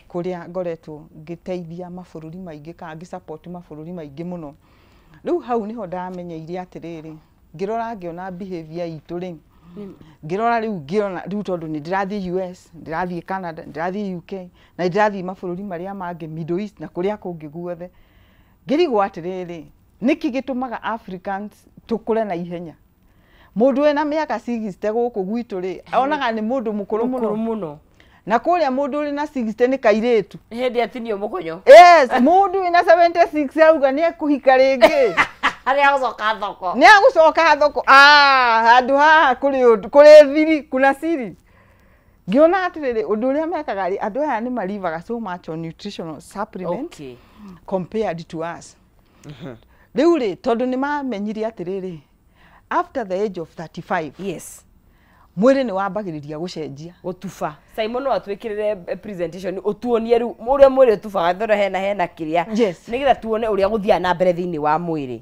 kũrĩa ngoretwo ngĩteithia mabũrũri maingĩ kana ngĩsupport mabũrũri maingĩ mũno. Rĩu hau nĩho ndamenyeire atĩrĩrĩ, ngĩrora ngĩona behavior itũ rĩ, ngĩrora rĩu ngĩona rĩu tondũ nĩ ndĩrathiĩ US, ndĩrathiĩ Canada, ndĩrathiĩ UK na ndĩrathiĩ mabũrũri marĩa mangĩ, Middle East na kũrĩa kũngĩ guothe, ngĩrigwo atĩrĩrĩ, nĩkĩ gĩtũmaga Africans tũkũre na ihenya? Mũndũ wĩna mĩaka 60 gũkũ gwitũ rĩ, onaga nĩ mũndũ mũkũrũ mũkũrũ mũno. Mũno. Na kũrĩa mũndũ ũrĩ na 60 nĩ kairĩtu. Hĩndĩ atinio mũkonyo. Yes, mũndũ wĩna 76 auga nĩ ekũhika rĩngĩ. Harĩa agũcoka thoko. Nĩ agũcoka thoko. Ah, handũ haha kũrĩ ũndũ, kũrĩ thiri, kuna siri. Ngĩona atĩrĩrĩ, ũndũ ũrĩa mekaga rĩ, andũ aya nĩ marivaga so much on nutritional supplements compared to us. Rĩu rĩ, tondũ nĩ mamenyire atĩrĩrĩ, after the age of 35, mwĩrĩ nĩ wambagĩrĩria gũcenjia. Gũtuba. Simon, no atwĩkĩrĩre presentation ũtuonie rĩu ũrĩa mwĩrĩ ũtubaga, tondũ hena kĩrĩa, nĩgetha tuone ũrĩa gũthiaga na mbere thĩinĩ wa mwĩrĩ.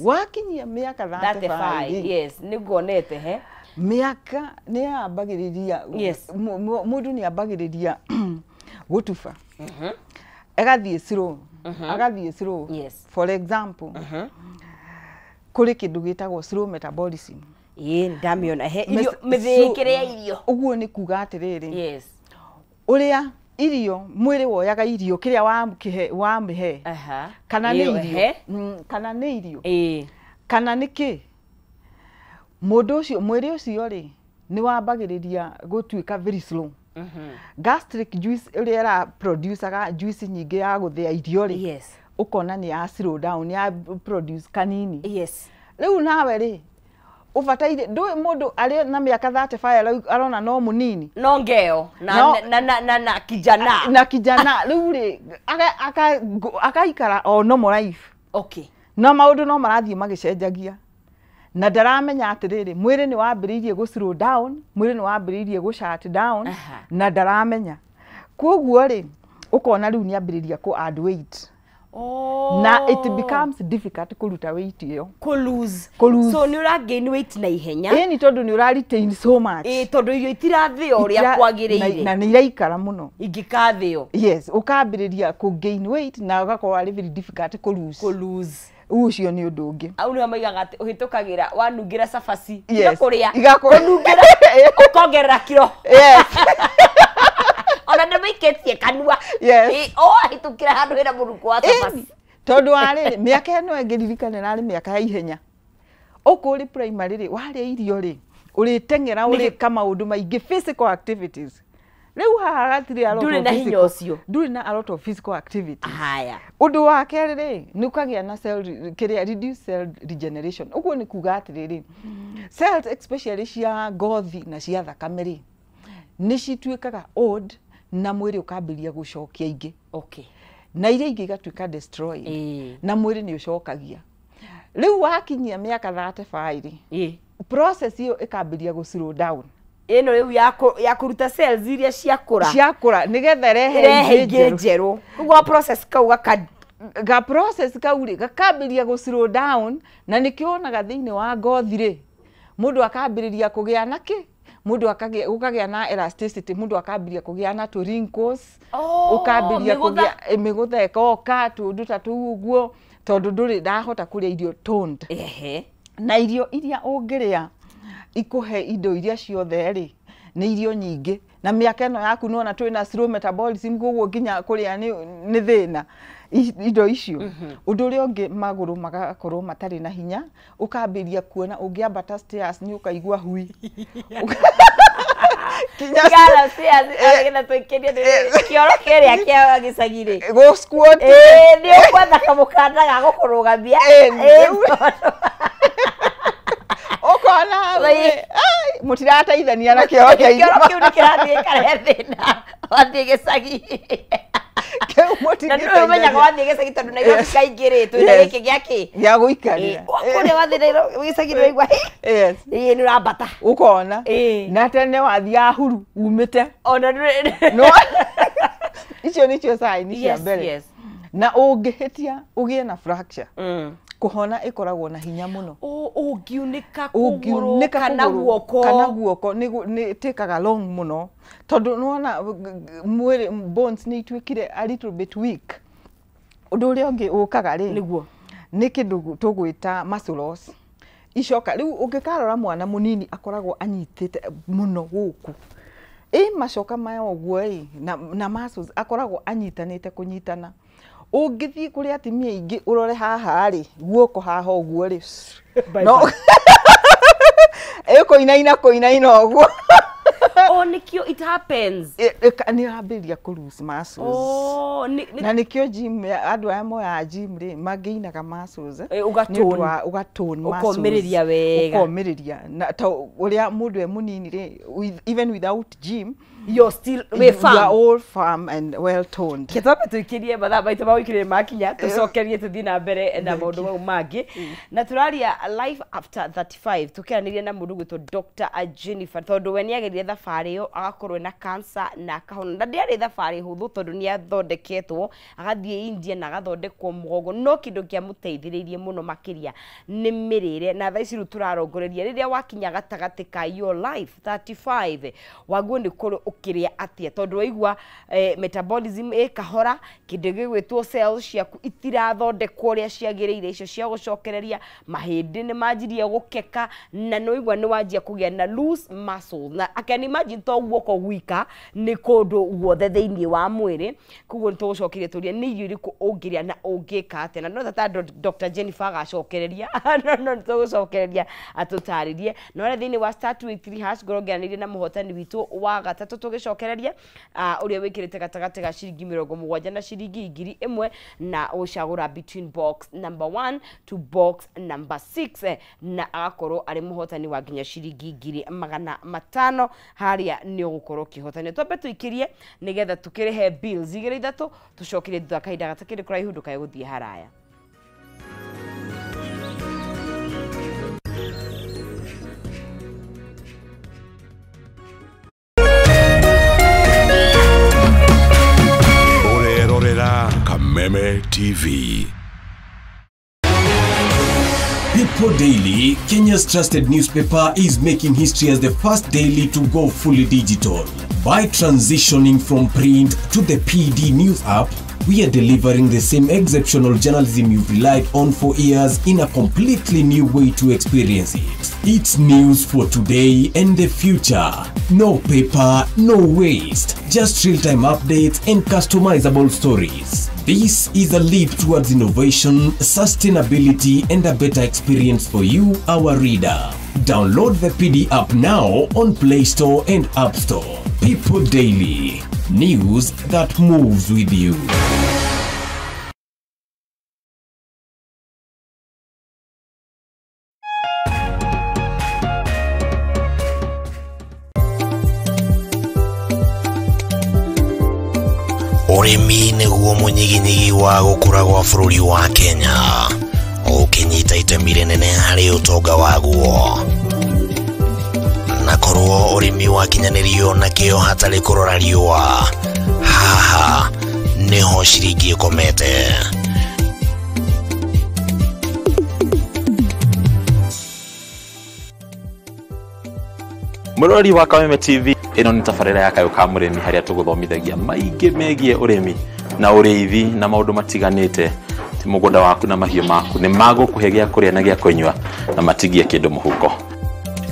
Wakinyia mĩaka 35. 35 rĩ, Yes, nĩnguonete he. Mĩaka nĩ yambagĩrĩria, mũndũ nĩ ambagĩrĩria gũtuba, agathiĩ slow, agathiĩ slow. For example, kũrĩ kĩndũ gĩtagwo slow metabolism. Ĩĩ, ndamĩona he irio, mĩthĩĩkĩre ya irio. Ũguo nĩ kuga atĩrĩrĩ, ũrĩa irio mwĩrĩ woyaga irio kĩrĩa wakĩhe wamĩhe, kana nĩ Ĩyo, irio, ehe. Kana nĩ irio, kana nĩ kĩ, mũndũ ũcio, mwĩrĩ ũcio rĩ, nĩ wambagĩrĩria gũtuĩka very slow. Gastric juice ĩrĩa ĩra producaga juice nyingĩ ya gũthĩa irio rĩ, ũkona nĩ ya slow down, nĩ ya produce kanini. Rĩu nawe rĩ, ũbataire ndũĩ mũndũ arĩ na mĩaka 35 arona no mũnini. No ngeo na na kijana. Na kijana. Rĩu rĩ, akaikara o normal life, no maũndũ no marathiĩ magĩcenjagia na ndaramenya atĩrĩrĩ, mwĩrĩ nĩ wambĩrĩirie gũ slow down, mwĩrĩ nĩ wambĩrĩirie gũ shut down, na ndaramenya. Koguo rĩ, ũkona rĩu nĩ ambĩrĩria kũ add weight, na it becomes difficult kũruta weight ĩyo. Kũ lose. Kũ lose. So nĩ ũra gain weight na ihenya. Ĩni, tondũ nĩ ũra retain so much. Ĩ, tondũ irio itirathĩo ũrĩa kwagĩrĩire. Na nĩ iraikara mũno. Ingĩkathĩo. Yes, ũkambĩrĩria kũ gain weight na ũgakorwo arĩ very difficult kũ lose. Kũ lose. Ũcio nĩ ũndũ ũngĩ. Au nĩo maigaga atĩ ũhĩtũkagĩra wanungĩra cabaci, tiga kũrĩa, Kũnungĩra. Ũkongerera kiro. Ona ndĩmĩikĩtie kanua. Ĩ, o ahĩtũkĩra handũ hena mũnungo wa cabaci. Ĩni, tondũ warĩrĩ mĩaka ĩno ĩngĩririkana ĩrarĩ mĩaka ya ihenya. Ũkũ ũrĩ primary rĩ, warĩa irio rĩ, ũrĩteng'era, ũrĩka maũndũ maingĩ, physical activities. Rĩu haha hatirĩ a lot Ndũrĩ of na hinya physical- ũcio. Ndũrĩ na a lot of physical activities. Haya. Ũndũ wa kerĩ rĩ, nĩ ũkagĩa na cell kĩrĩa reduce cell regeneration. Ũguo nĩ kuga atĩrĩrĩ, cells especially cia ngothi na cia thakame rĩ, nĩ cituĩkaga old na mwĩrĩ ũkambĩrĩria gũcokia ingĩ, na iria ingĩ igatuĩka destroyed, na mwĩrĩ nĩ ũcokagia. Rĩu wakinyia mĩaka 35 rĩ, process ĩyo ĩkambĩrĩria gũ slow down. Ĩno rĩu ya kũruta cells iria ciakũra. Ciakũra nĩgetha ĩrehe ĩrehe ingĩ ingĩ njerũ. Njerũ, koguo process kau gaka Ga process kau rĩ, gakambĩrĩria gũ slow down, na nĩkĩo wonaga thĩinĩ wa ngothi rĩ, mũndũ akambĩrĩria kũgĩa na kĩ, mũndũ akagĩa, gũkagĩa na elasticity, mũndũ akambĩrĩria kũgĩa na tũ wrinkles, Oh, ũkambĩrĩria mĩgũtha. kũgĩa mĩgũtha ĩkoka, tũndũ ta tũu ũguo, tondũ ndũrĩ ndahota kũrĩa irio toned. Na irio iria ũngĩrĩa ikũhe indo iria ciothe rĩ, nĩ irio nyingĩ, na mĩaka ĩno yaku nĩwona twĩna slow metabolism, koguo nginya kũrĩa nĩ thĩna. Indo icio ũndũ ũrĩa ũngĩ magũrũ magakorwo matarĩ na hinya, ũkambĩria kuona ũngĩambata stairs nĩ ũkaigua hui. Kinya stairs nĩgetha tũikĩrie kĩoro kĩrĩa kĩa gĩcagi rĩ. Go squat. Nĩ ũkwetha kamũkanda ga gũkũrũgamia. Ũkona mũtirateithania na kĩoro kĩa kĩoro kĩu nĩ kĩrathiĩ gĩkarehe thĩna wathiĩ gĩcagi. Na nĩ ũmenyaga wathiĩ gĩcagi tondũ Nairobi kaingĩ rĩ twĩna gĩkĩ gĩa kĩ gĩa gũikarĩra. Kũrĩa wathiĩ Nairobi gĩcagi nĩ ũraigua ĩĩ nĩ ũrambata. Ũkona na tene wathiaga huru umĩte ona no icio nĩcio sign cia mbere. Na ũngĩhĩtia ũgĩe na fracture, kũhona ĩkoragwo na hinya mũno. Ũngiunĩka kũgũrũ kana guoko, kana guoko nĩ ĩtĩkaga long mũno tondũ nĩwona mwĩrĩ bones nĩ ituĩkire a little bit weak. Ũndũ ũrĩa ũngĩ ũkaga rĩ nĩguo nĩ kĩndũ tũgwĩta muscle loss. Icoka rĩu ũngĩkarora mwana mũnini akoragwo anyitĩte mũno gũkũ macoka maya ũguo ĩ na muscles akoragwo anyitanĩte kũnyitana. Ũngĩthiĩ kũrĩ atumia aingĩ ũrore haha rĩ guoko haha ũguo rĩ no ĩkũinaina kũinaina ũguo. Oh, nĩkĩo it happens. Nĩ yambĩrĩria kũ lose muscles. Na nĩkĩo gym andũ aya moyaga gym rĩ mangĩinaga muscles ũgatone muscles, ũkomĩrĩria wega, ũkomĩrĩria na ta ũrĩa mũndũ e mũnini rĩ even without gym you're still we firm. You are all firm and well toned. Kĩtwambe tũikĩrie mathaa maitũ ma gũikĩrĩria makinya tũcokerie tũthiĩ na mbere na maũndũ mau mangĩ. Na tũraria life after 35 tũkĩaranĩria na mũndũ gwĩtwo Dr. Jennifer tondũ we nĩagerire thabarĩ ĩyo agakorwo na cancer na akahona, na ndĩarĩ thabarĩ hũthũ tondũ nĩathondeketwo agathiĩ India na agathondekwo mũgongo, no kĩndũ kĩamũteithĩrĩirie mũno makĩria nĩ mĩrĩre. Na thaa ici rĩu tũrarongoreria rĩrĩa wakinya gatagatĩ ka your life 35 waguo nĩ kũrĩ ũkĩrĩa atĩa tondũ waigua metabolism ĩ kahora, kĩndũ gĩgwĩtwo cells ciaku itirathondekwo ũrĩa ciagĩrĩire icio cia gũcokereria, mahĩndĩ nĩ manjirie gũkeka na nĩ waigua nĩ wanjia kũgĩa na loose muscle. Na I can imagine to guoko gwika nĩ kũndũ guothe thĩinĩ wa mwĩrĩ. Koguo nĩ tũgũcokeria tũrie nĩ irio irĩkũ ũngĩrĩa na ũngĩka atĩa, na no tata Dr. Jennifer agacokereria no nĩ tũgũcokereria atũtarĩrie. Na ũrĩa thĩinĩ wa star 283# ngorwo ngĩaranĩria na mũhotani witũ wa gatatũ tũgĩcokereria ũrĩa wĩkĩrĩte gatagatĩ ga ciringi 70 na ciringi 1000 na ũcagũra between box number 1 to box number 6 na agakorwo arĩ mũhotani wa nginya ciringi 500,000. Harĩa nĩ ũgũkorwo ũkĩhotania. Twambe tũikĩrie nĩgetha tũkĩrĩhe bills 2 3 tũcokerie thutha kahinda gatakĩrĩ kũraihu ndũkae gũthiĩ haraya. Kameme TV. People Daily, Kenya's trusted newspaper, is making history as the first daily to go fully digital. By transitioning from print to the PD News app, we are delivering the same exceptional journalism you've relied on for years in a completely new way to experience it. It's news for today and the future. No paper, no waste, just real-time updates and customizable stories. This is a leap towards innovation, sustainability, and a better experience for you, our reader. Download the PD app now on Play Store and App Store. People Daily, news that moves with you. Ũrĩmi nĩguo mũnyiginyigi wa gũkũra gwa bũrũri wa Kenya, ũkĩnyita itemi rĩnene harĩ ũtonga waguo. Na korwo ũrĩmi wakinyanĩrio na kĩo hatarĩ kũrora riũa, haha nĩho ciringi ĩkomete. Mũrori wa Kameme TV, ĩno nĩ tabarĩra ya Kayũ ka Mũrĩmi harĩa tũgũthomithagia maingĩ megiĩ ũrĩmi na ũrĩithi na maũndũ matiganĩte. Ti mũgũnda waku na mahiũ maku nĩ magũkũhe gĩa kũrĩa na gĩa kũnyua na matigie kĩndũ mũhuko.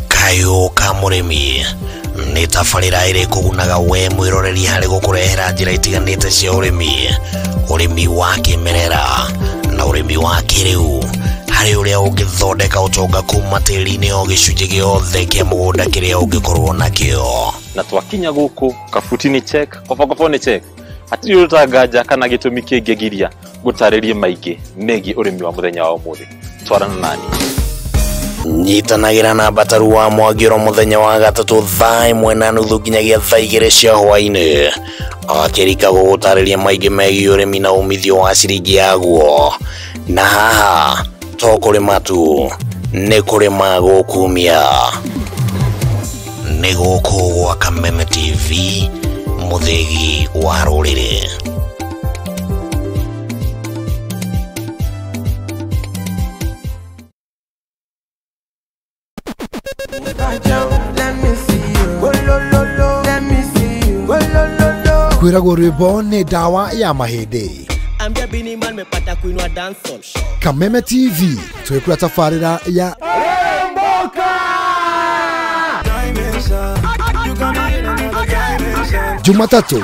Kayũ ka Mũrĩmi, Nĩ tabarĩra ĩrĩ kũgunaga we mwĩroreri harĩ gũkũrehera njĩra itiganĩte cia ũrĩmi, ũrĩmi wa kĩmerera na ũrĩmi wa kĩrĩu, harĩ ũrĩa ũngĩthondeka ũtonga kuma tĩri-inĩ o gĩcunjĩ gĩothe kĩa mũgũnda kĩrĩa ũngĩkorwo nakĩo. Na twakinya gũkũ kabuti nĩ check, kobokobo nĩ check, hatirĩ ũtanganja kana gĩtũmi kĩngĩgiria gũtarĩrie maingĩ megiĩ ũrĩmi wa mũthenya wa ũmũthĩ. Twarana nani. Nyitanagĩra na Mbataru wa Mwangĩro mũthenya wa gatatũ thaa 1:30 nginyagia thaa 2 cia hwaĩ-inĩ, akĩrika gũgũtarĩria maingĩ megiĩ ũrĩmi na umithio wa ciringi yaguo. Na haha to kũrĩma tu, nĩ kũrĩma gũkumia. Nĩ gũkũ gwa Kameme TV, mũthĩgi wa rũrĩrĩ. Kwĩragwo rwĩmbo nĩ ndawa ya mahĩndĩ. Kameme TV twĩkũra tabarĩra ya Jumatatu,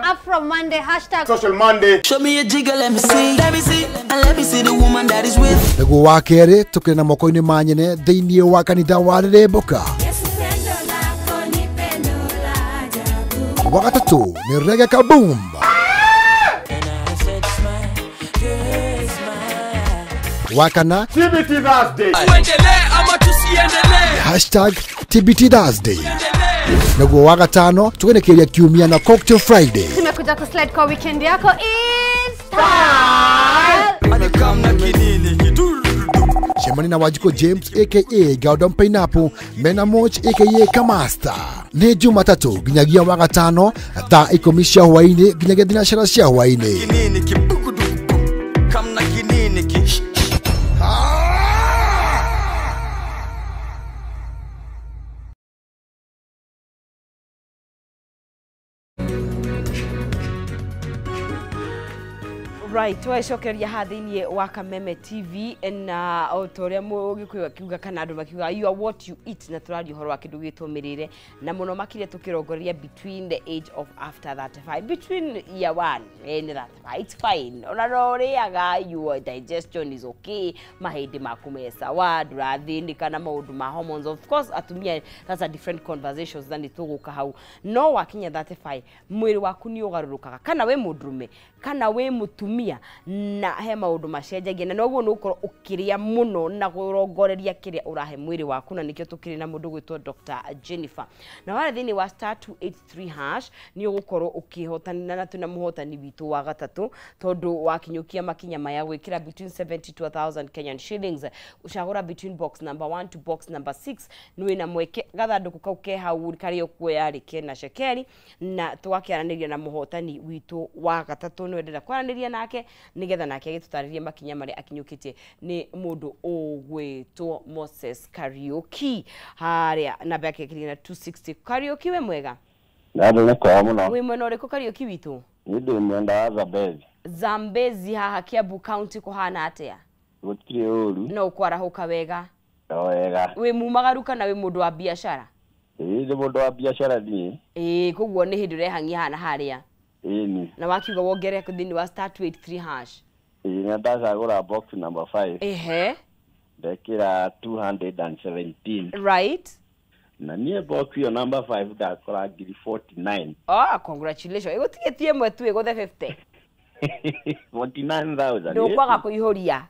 #Afro Monday, #Social Monday. Show me a jigger, let me see, let me see, and let me see the woman that is with. Nĩguo wa kerĩ tũkĩrĩ na moko-inĩ ma nyene thĩinĩ wa kanitha wa Rĩrĩmbũka. Wa gatatũ nĩ Reggae Kaboom. Wa kana TBT Thursday. #TBT Thursday. Nĩguo wa gatano tũgenekeria kiumia na Cocktail Friday. Tumekuja kuslide kwa weekend yako is style. Shemani na Wajiko James aka Gaudon Pineapple, Mena Moch aka Kamasta. Nĩ Jumatatu nginyagia wa gatano thaa 10 cia hwaĩ-inĩ nginyagia 3 cia hwaĩ-inĩ. Right, twacokeria ha thĩinĩ wa Kameme TV na o ta ũrĩa mũgĩkũyũ akiuga kana andũ makiuga you are what you eat, na tũraria ũhoro wa kĩndũ gĩtwo mĩrĩre na mũno makĩria tũkĩrongoreria between the age of after 35, between year 1 and 35, it's fine. Ona no ũrĩaga, your digestion is okay, mahĩndĩ maku me sawa, ndũrathĩnĩka na maũndũ ma hormones. Of course atumia, that's a different conversations than tũgũka hau. No wakinya 35 mwĩrĩ waku nĩ ũgarũrũkaga, kana wĩ mũndũrũme kana wĩ mũtumia, na he maũndũ macenjagia, na noguo nĩ ũkorwo ũkĩrĩa mũno na kũrongoreria kĩrĩa ũrahe mwĩrĩ waku, na nĩkĩo tũkĩrĩ na mũndũ gwĩtwo Dr. Jennifer. Na warĩa thĩinĩ wa *283# nĩ ũgũkorwo ũkĩhotana na twĩna mũhotani witũ wa gatatũ, tondũ wakinyũkia makinya maya gwĩkĩra between 70 to 1000 Kenyan shillings, ũcagũra between box number 1 to box number 6, nĩ wĩna mweke gathandũkũ kau ke hau karĩa ũkuoya rĩ kena cekeri, na tũgakĩaranĩria na mũhotani witũ wa gatatũ. Nĩ wendera kwaranĩria nake nigetha nake agĩtũtarĩrie makinya marĩa akinyũkĩtie. Nĩ mũndũ ũgwĩtwo Moses Kariuki, harĩa namba yake ĩkĩrĩ na 260. Kariuki, we mwega? Nado nĩ kwega mũno. Wĩ mwena ũrĩkũ Kariuki witũ? Niĩ ndĩ mwena wa Zambezi. Zambezi haha Kiambu County kũhana atĩa? Gũtirĩ ũru. No ũkwarahũka wega? O wega. Wĩ mumagaru kana wĩ mũndũ wa biacara? Ĩĩ nĩ mũndũ wa biacara niĩ. Ĩĩ koguo nĩ hĩndĩ ũrehang'ia haha na harĩa. Ĩni. Na wakiuga wongerere thĩinĩ wa *283#. Ĩĩ na ndacagũra box number 5. Ehe. Ndekĩra 217. Right. Na niĩ box ĩyo number 5 ndakora ngiri 49. Oh, congratulations. Ĩgũtigĩtie ĩmwe tu ĩgũthe 50. 49,000. Ndũkwaga kũihũria.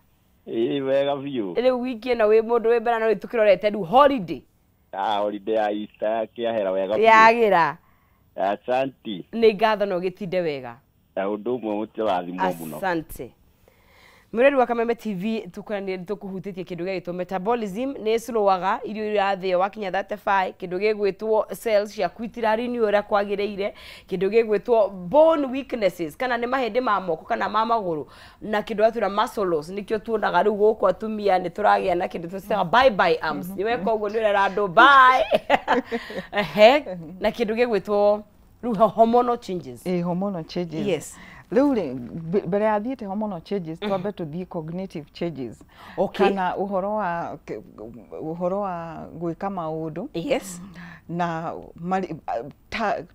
Ĩĩ wega biũ. Rĩu wiki ĩno wĩ mũndũ wĩ mbere na rĩu tũkĩrorete rĩu holiday. Ah, holiday ya Easter kĩahera wega biũ. Yagĩra. Asante. Nĩ ngatho na ũgĩtinde wega. Ũndũ ũmwe mũtirathimwo mũno. Asante. Mũreri wa Kameme TV, tũkũhutĩtie kĩndũ gĩgwĩtwo metabolism, nĩ slowaga irio irathĩo wakinya 35, kĩndũ gĩgwĩtwo cells ciaku itirarenew ũrĩa kwagĩrĩire, kĩndũ gĩgwĩtwo bone weaknesses, kana nĩ mahĩndĩ ma moko kana ma magũrũ, na kĩndũ gatwĩra muscle loss, nĩkĩo tuonaga rĩu gũkũ atumia nĩ tũragĩa na kĩndũ tũcitaga bye bye arms. Nĩ weka ũguo nĩ ũrera andũ bye. Ehe, na kĩndũ gĩgwĩtwo rĩu hormonal changes. Hormonal changes. Yes. Rĩu rĩ, mbere ya thiĩte hormonal changes, twambe tũthiĩ cognitive changes. Okay. Kana ũhoro wa gwĩka maũndũ. Yes. na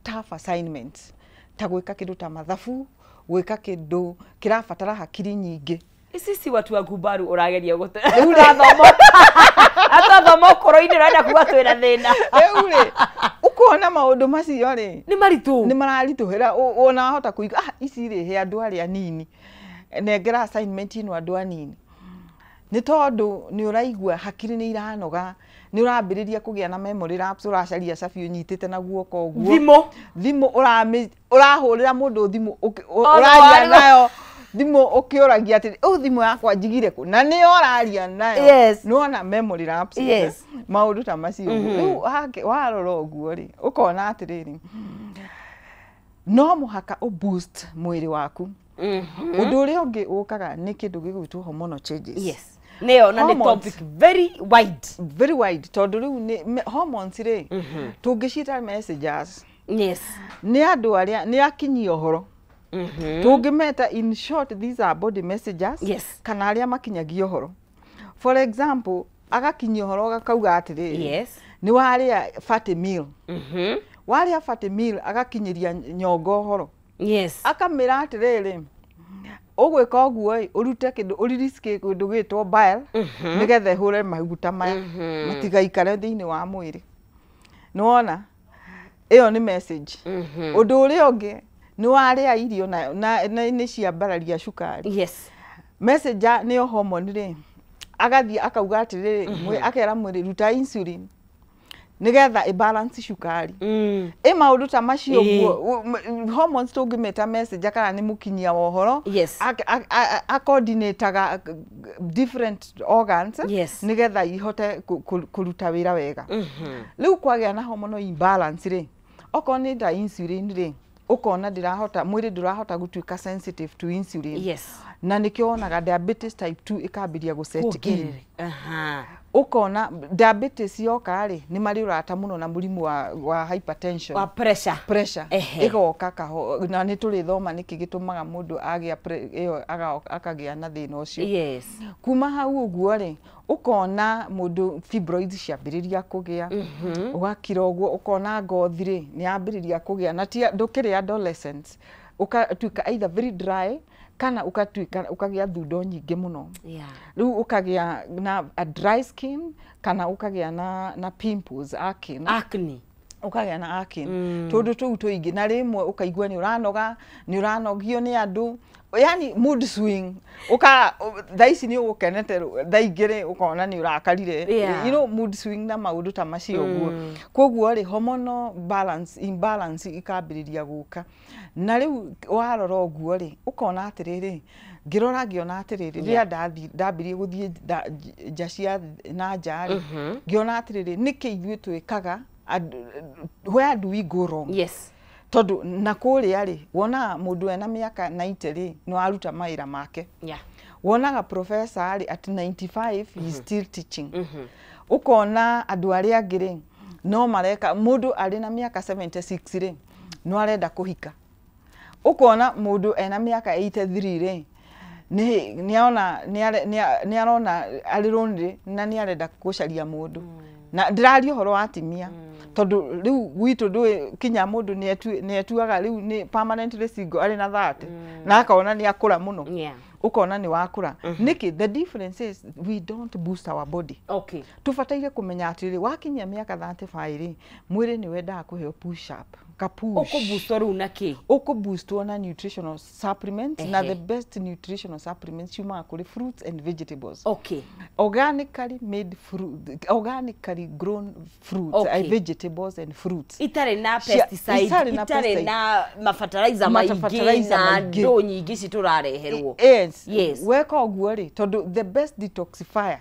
tough assignments ta gwĩka kĩndũ ta mathabu, gwĩka kĩndũ kĩrabatara hakiri nyingĩ. Ici si watu wa gubaru ũrageria gũtũrathoma atathoma ũkũrũ-inĩ ũrenda kuga twĩna thĩna. Rĩu rĩ ũkona maũndũ macio rĩ nĩ maritũ, nĩ mararitũhĩra, ona wahota kũigua ici rĩ he andũ arĩa anini, nengera assignment ĩno andũ anini, nĩ tondũ nĩ ũraigua hakiri nĩ iranoga, nĩ ũrambĩrĩria kũgĩa na memory lapse, ũracaria cabi ũnyitĩte na guoko ũguo, thimũ ũrahũrĩra mũndũ thimũ ũraria nayo thimũ ũkĩũragia atĩrĩ ũũ thimũ yakwa njigire kũ, na nĩyo ũraria nayo. Yes. Nĩwona memory lapse. Yes. Maũndũ ta macio. Rĩu warora ũguo rĩ ũkona atĩrĩrĩ no mũhaka ũ boost mwĩrĩ waku. Ũndũ ũrĩa ũngĩ ũkaga nĩ kĩndũ gĩgwĩtwo hormonal changes. Yes. Nĩyo na nĩ topic very wide. Very wide tondũ rĩu nĩ hormones rĩ tũngĩciĩta messengers. Yes. Nĩ andũ arĩa nĩ akinyia ũhoro. Tũngĩmeta in short these are body messengers. Yes. Kana arĩa makinyagia ũhoro. For example, agakinyia ũhoro gakauga atĩrĩrĩ. Yes. Nĩ warĩa fatty meal. Warĩa fatty meal agakinyĩria nyongo ũhoro. Yes. Akamĩra atĩrĩrĩ ũgwĩka ũguo ĩ ũrute kĩndũ ũririske kĩndũ gĩtwo bile nĩgetha ĩhũre maguta maya matigaikare thĩinĩ wa mwĩrĩ. Nĩwona ĩyo nĩ message. Ũndũ ũrĩa ũngĩ nĩ warĩa irio na nĩ ciambararia cukari. Yes. Messenger nĩyo hormone rĩ agathiĩ akauga atĩrĩrĩ akera mwĩrĩ ruta insulin nĩgetha ĩbalance cukari. Ĩ maũndũ ta macio ũguo hormones tũngĩmeta messenger kana nĩ mũkinyia wa ũhoro. Yes. Acoordinataga different organs. Yes. Nĩgetha ihote kũruta wĩra wega. Rĩu kwagĩa na hormonal imbalance rĩ okorwo nĩ ta insulin rĩ ũkona ndĩrahota mwĩrĩ ndũrahota gũtuĩka sensitive to insulin. Yes. Na nĩkĩo wonaga diabetes type 2 ĩkambĩrĩria gũ set in. Ũkona diabetes yoka rĩ nĩ marĩ ũrata mũno na mũrimũ wa hypertension, wa pressure. Pressure ĩgoka kaho, na nĩ tũrĩthoma nĩkĩ gĩtũmaga mũndũ agĩa ĩyo akagĩa na thĩna ũcio. Yes. Kuma hau ũguo rĩ ũkona mũndũ fibroids ciambĩrĩria kũgĩa, ũgakira ũguo ũkona ngothi rĩ nĩ yambĩrĩria kũgĩa na ti ndũkĩrĩ adolescents, ũgatuĩka either very dry kana ũgatuĩka ũkagĩa thundo nyingĩ mũno. Rĩu ũkagĩa na a dry skin kana ũkagĩa na pimples, acne. Ũkagĩa na acne. Tũndũ tũu tũingĩ na rĩmwe ũkaigua nĩ ũranoga, nĩ ũranogio nĩ andũ, yani mood swing. Ũka thaa ici nĩ ũgũkenete, thaa ingĩ rĩ ũkona nĩ ũrakarire. You know, mood swing na maũndũ ta macio ũguo. Koguo rĩ hormonal balance imbalance ikambĩrĩria gũka. Na rĩu warora ũguo rĩ ũkona atĩrĩrĩ ngĩrora ngĩona atĩrĩrĩ rĩrĩa ndambirie gũthiĩ nja cia na nja rĩ ngĩona atĩrĩrĩ nĩkĩ ithuĩ twĩkaga where do we go wrong? Yes. Tondũ na kũrĩa rĩ wonaga mũndũ ena mĩaka 90 rĩ no aruta mawĩra make. Yeah. Wonaga professor rĩ at 95 he is still teaching. Ũkona andũ arĩa angĩ rĩ no mareka mũndũ arĩ na mĩaka 76 rĩ no arenda kũhika. Ũkona mũndũ ena mĩaka 83 rĩ nĩ arona arĩ lonely na nĩ arenda gũcaria mũndũ. Na ndĩraria ũhoro wa atimia tondũ rĩu gwitũ ndũĩ kinya mũndũ nĩ etuaga rĩu nĩ permanently single arĩ na 30 na akona nĩ akũra mũno. Ũkona nĩ wakũra. Nĩkĩ the difference is we don't boost our body. Okay. Tũbataire kũmenya atĩrĩrĩ wakinyia mĩaka 35 rĩ mwĩrĩ nĩ wendaga kũheo push up ka push. Ũkũboostwo rĩu na kĩ? Ũkũboostwo na nutritional supplements. Na the best nutritional supplements ciumaga kũrĩ fruits and vegetables. Okay. Organically made fruit, organically grown fruits, okay, vegetables and fruits. Itarĩ na pesticide, itarĩ na mafertilizer maingĩ na ndũ nyingĩ ici tũrareherwo. Yes. Yes. Weka ũguo rĩ tondũ the best detoxifier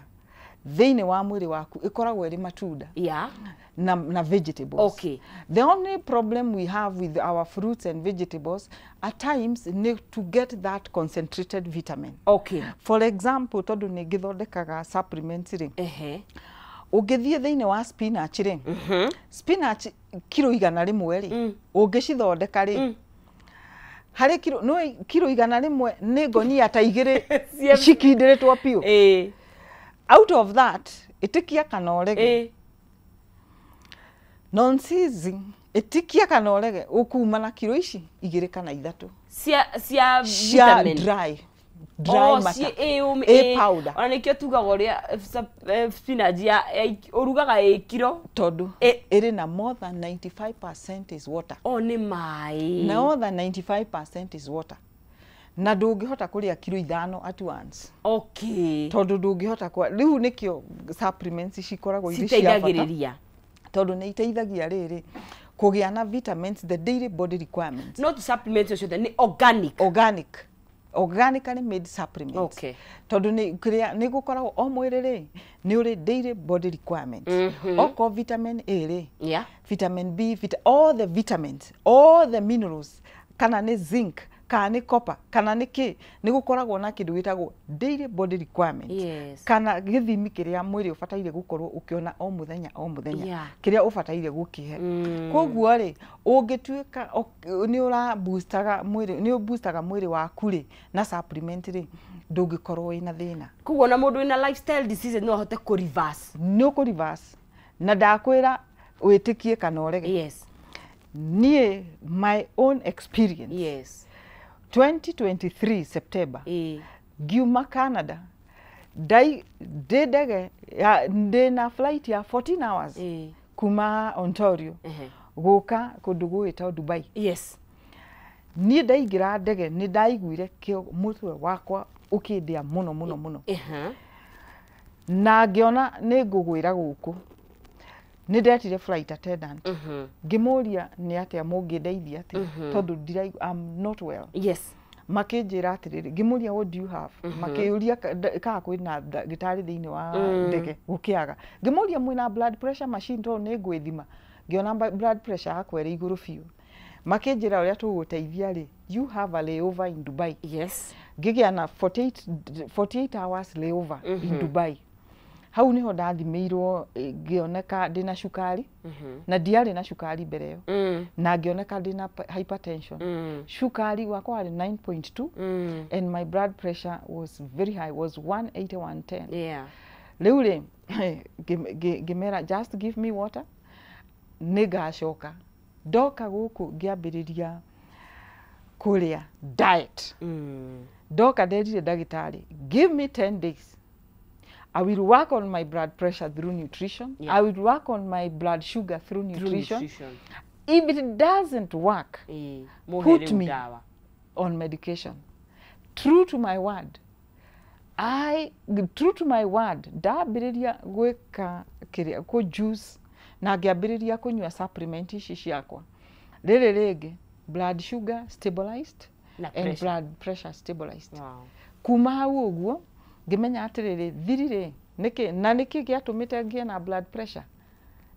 thĩinĩ wa mwĩrĩ waku ĩkoragwo ĩrĩ matunda. Yeah. Na vegetables. Okay. The only problem we have with our fruits and vegetables at times need to get that concentrated vitamin. Okay. For example, tondũ nĩ ngĩthondekaga supplements rĩ. Ũngĩthiĩ thĩinĩ wa spinach rĩ. Spinach kiro 100 rĩ. Ũngĩcithondeka rĩ. Harĩ kiro no kiro 100 nĩ ngonia ta 2 cikindĩrĩtwo biũ. Out of that, ĩtĩkia kana ũrege. Non-season ĩtikia kana ũrege ũkuma na kiro ici 2 kana 3 cia vitamin dry matter a powder. Ona nĩkĩo tugaga ũrĩa spinach ya ũrugaga ĩ kiro tondũ ĩrĩ na more than 95% is water. O nĩ maĩ. Na more than 95% is water. Na ndũngĩhota kũrĩa kiro 5 at once. Okay. Tondũ ndũngĩhota kwa rĩu nĩkĩo supplements cikoragwo irĩ cia bata. Tondũ nĩ iteithagia rĩrĩ kũgĩa na vitamins, the daily body requirements. Not supplements ciothe, nĩ organic. Organic. Organically made supplements. Okay. Tondũ nĩ gũkoragwo o mwĩrĩ rĩ nĩ ũrĩ daily body requirements. Okorwo vitamin A rĩ, yeah, vitamin B, all the vitamins, all the minerals, kana nĩ zinc, kana nĩ copper, kana nĩ kĩ, nĩ gũkoragwo na kĩndũ gĩtagwo daily body requirement. Yes. Kana gĩthimi kĩrĩa mwĩrĩ ũbataire gũkorwo ũkĩona o mũthenya o mũthenya, yeah, kĩrĩa ũbataire gũkĩhe. Koguo rĩ ũngĩtuĩka nĩ ũra boostaga mwĩrĩ, nĩ ũboostaga mwĩrĩ waku rĩ na supplement rĩ, ndũngĩkorwo wĩna thĩna. Koguo na mũndũ wĩna lifestyle diseases no ahote kũ reverse. Nĩ ũkũ reverse. Na ndakwĩra wĩtĩkie kana ũrege. Yes. Niĩ my own experience. Yes. 2023 September ngiuma Canada ndĩ ndege ndĩ na flight ya 14 hours kuma Ontario gũka kũndũ gwĩtagwo Dubai. Yes. Niĩ ndaingĩra ndege nĩ ndaiguire kĩo mũtwe wakwa ũkĩndĩa mũno mũno mũno. Na ngĩona nĩ ngũgwĩra gũkũ. Nĩ ndetire flight attendant ngĩmũria nĩ atĩa mũngĩndeithia atĩa tondũ ndiraigua I'm not well. Yes. Makĩnjĩra atĩrĩrĩ, ngĩmũria what do you have, makĩũria kana kwĩna ndagĩtarĩ thĩinĩ wa ndege gũkĩaga. Ngĩmũria mwĩna blood pressure machine tondũ nĩ ngwĩthima, ngĩona blood pressure yakwa ĩrĩ igũrũ biũ. Makĩnjĩra ũrĩa tũgũgũteithia rĩ, you have a layover in Dubai. Yes. Ngĩgĩa na 48 hours layover in Dubai. Hau niho ndathimĩirwo ngĩoneka ndĩna cukari, na ndiarĩ na cukari mbere ĩyo, na ngĩoneka ndĩna hypertension. Cukari wakwa warĩ 9.2 and my blood pressure was very high, was 180 110. Yeah. Rĩu rĩ ngĩmera just give me water nĩngacoka. Ndoka gũkũ ngĩambĩrĩria kũrĩa diet. Ndoka nderire ndagĩtarĩ give me 10 days. I will work on my blood pressure through nutrition. Yeah. I will work on my blood sugar through nutrition. If it doesn't work, put me on medication. True to my word, ndambĩrĩria gwĩka kĩrĩa kũ juice na ngĩambĩrĩria kũnyua supplement ici ciakwa. Rĩrĩ rĩngĩ blood sugar stabilized na and blood pressure stabilized. Wow. Kuma hau ũguo ngĩmenya atĩrĩrĩ thiri rĩ nĩkĩ na nĩkĩ gĩatũmĩte ngĩe na blood pressure,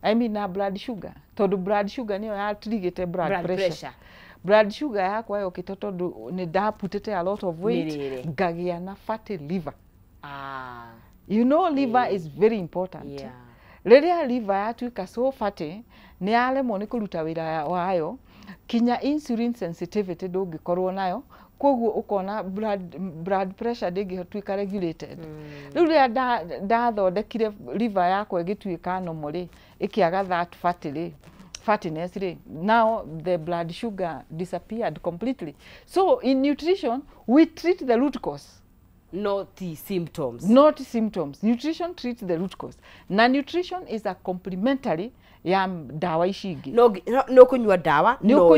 I mean na blood sugar, tondũ blood sugar nĩyo yatrigĩte blood pressure. Blood sugar yakwa yokĩte tondũ nĩ ndaputĩte a lot of weight, ngagĩa na fatty liver. You know liver is very important. Yeah. Rĩrĩa liver yatuĩka so fatty nĩ yaremwo nĩ kũruta wĩra wayo, kinya insulin sensitivity ndũngĩkorwo nayo, koguo ukona blood pressure ndĩngĩtuĩka regulated. Rĩu rĩrĩa ndathondekire liver yakwa ĩgĩtuĩka normal rĩ, ĩkĩaga that fatty rĩ, fattiness rĩ, now the blood sugar disappeared completely. So in nutrition we treat the root cause, not the symptoms. Not symptoms. Nutrition treats the root cause. Na nutrition is a complementary ya ndawa ici ingĩ. No kũnyua ndawa, no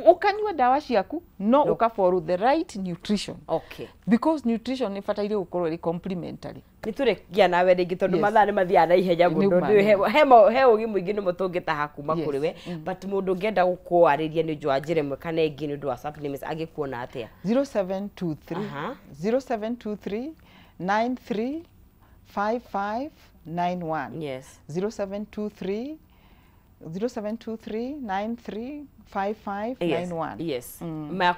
ũkanyua ndawa ciaku, no ũka follow the right nutrition. Okay. Because nutrition nĩ ĩbataire gũkorwo ĩrĩ complementary. Nĩ tũrĩkia nawe rĩngĩ tondũ mathaa nĩ mathiaga na ihenya mũno. He ũgĩ mũingĩ nĩmo tũngĩtaha kuma kũrĩ we, but mũndũ ũngĩenda gũkwarĩria nĩ ũndũ wa njĩra ĩmwe kana ĩngĩ nĩ ũndũ wa supplements angĩkuona atĩa? 0723 0723 93 5591. Yes. 0723 0723 93 5591. Yes. Nĩ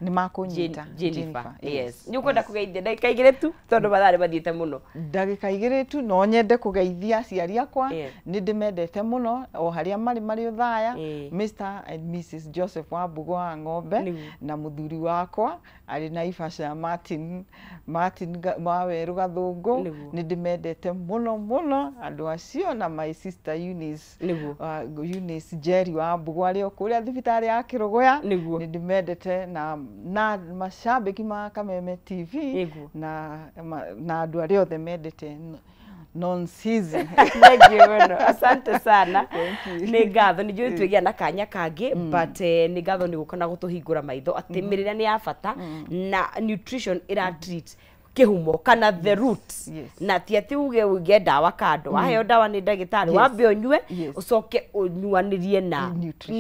Nĩ makũnyita. Jennifer. Yes. Nĩ ũkwenda kũgeithia ndagĩka igĩrĩ tu tondũ mathaa nĩ mathiĩte mũno. Ndagĩka igĩrĩ tu no nyende kũgeithia aciari akwa, nĩ ndĩmendete mũno o harĩa marĩ Othaya, Mr and Mrs Joseph Wambugu wa Ng'ombe, na mũthuri wakwa arĩ Naivasha, Martin Wawerũ Gathũngũ. Nĩ ndĩmendete mũno mũno andũ acio, na my sister Eunice, Eunice Njeri Wambugu arĩ o kũrĩa thibitarĩ ya Kĩrũgũya. Nĩ ndĩmendete na macambĩki ma Kameme TV na andũ arĩa othe mendete non-season. Thank you mũno. Asante sana. Nĩ ngatho, nĩ njũĩ twĩgĩa na kanya kangĩ, but nĩ ngatho nĩ gũka na gũtũhingũra maitho atĩ mĩrĩre nĩ ya bata na nutrition ĩra treat kĩhumo kana the root, na ti atĩ uge ũige ndawa kando, waheo ndawa nĩ ndagĩtarĩ wambe ũnyue ũcoke ũnyuanĩrie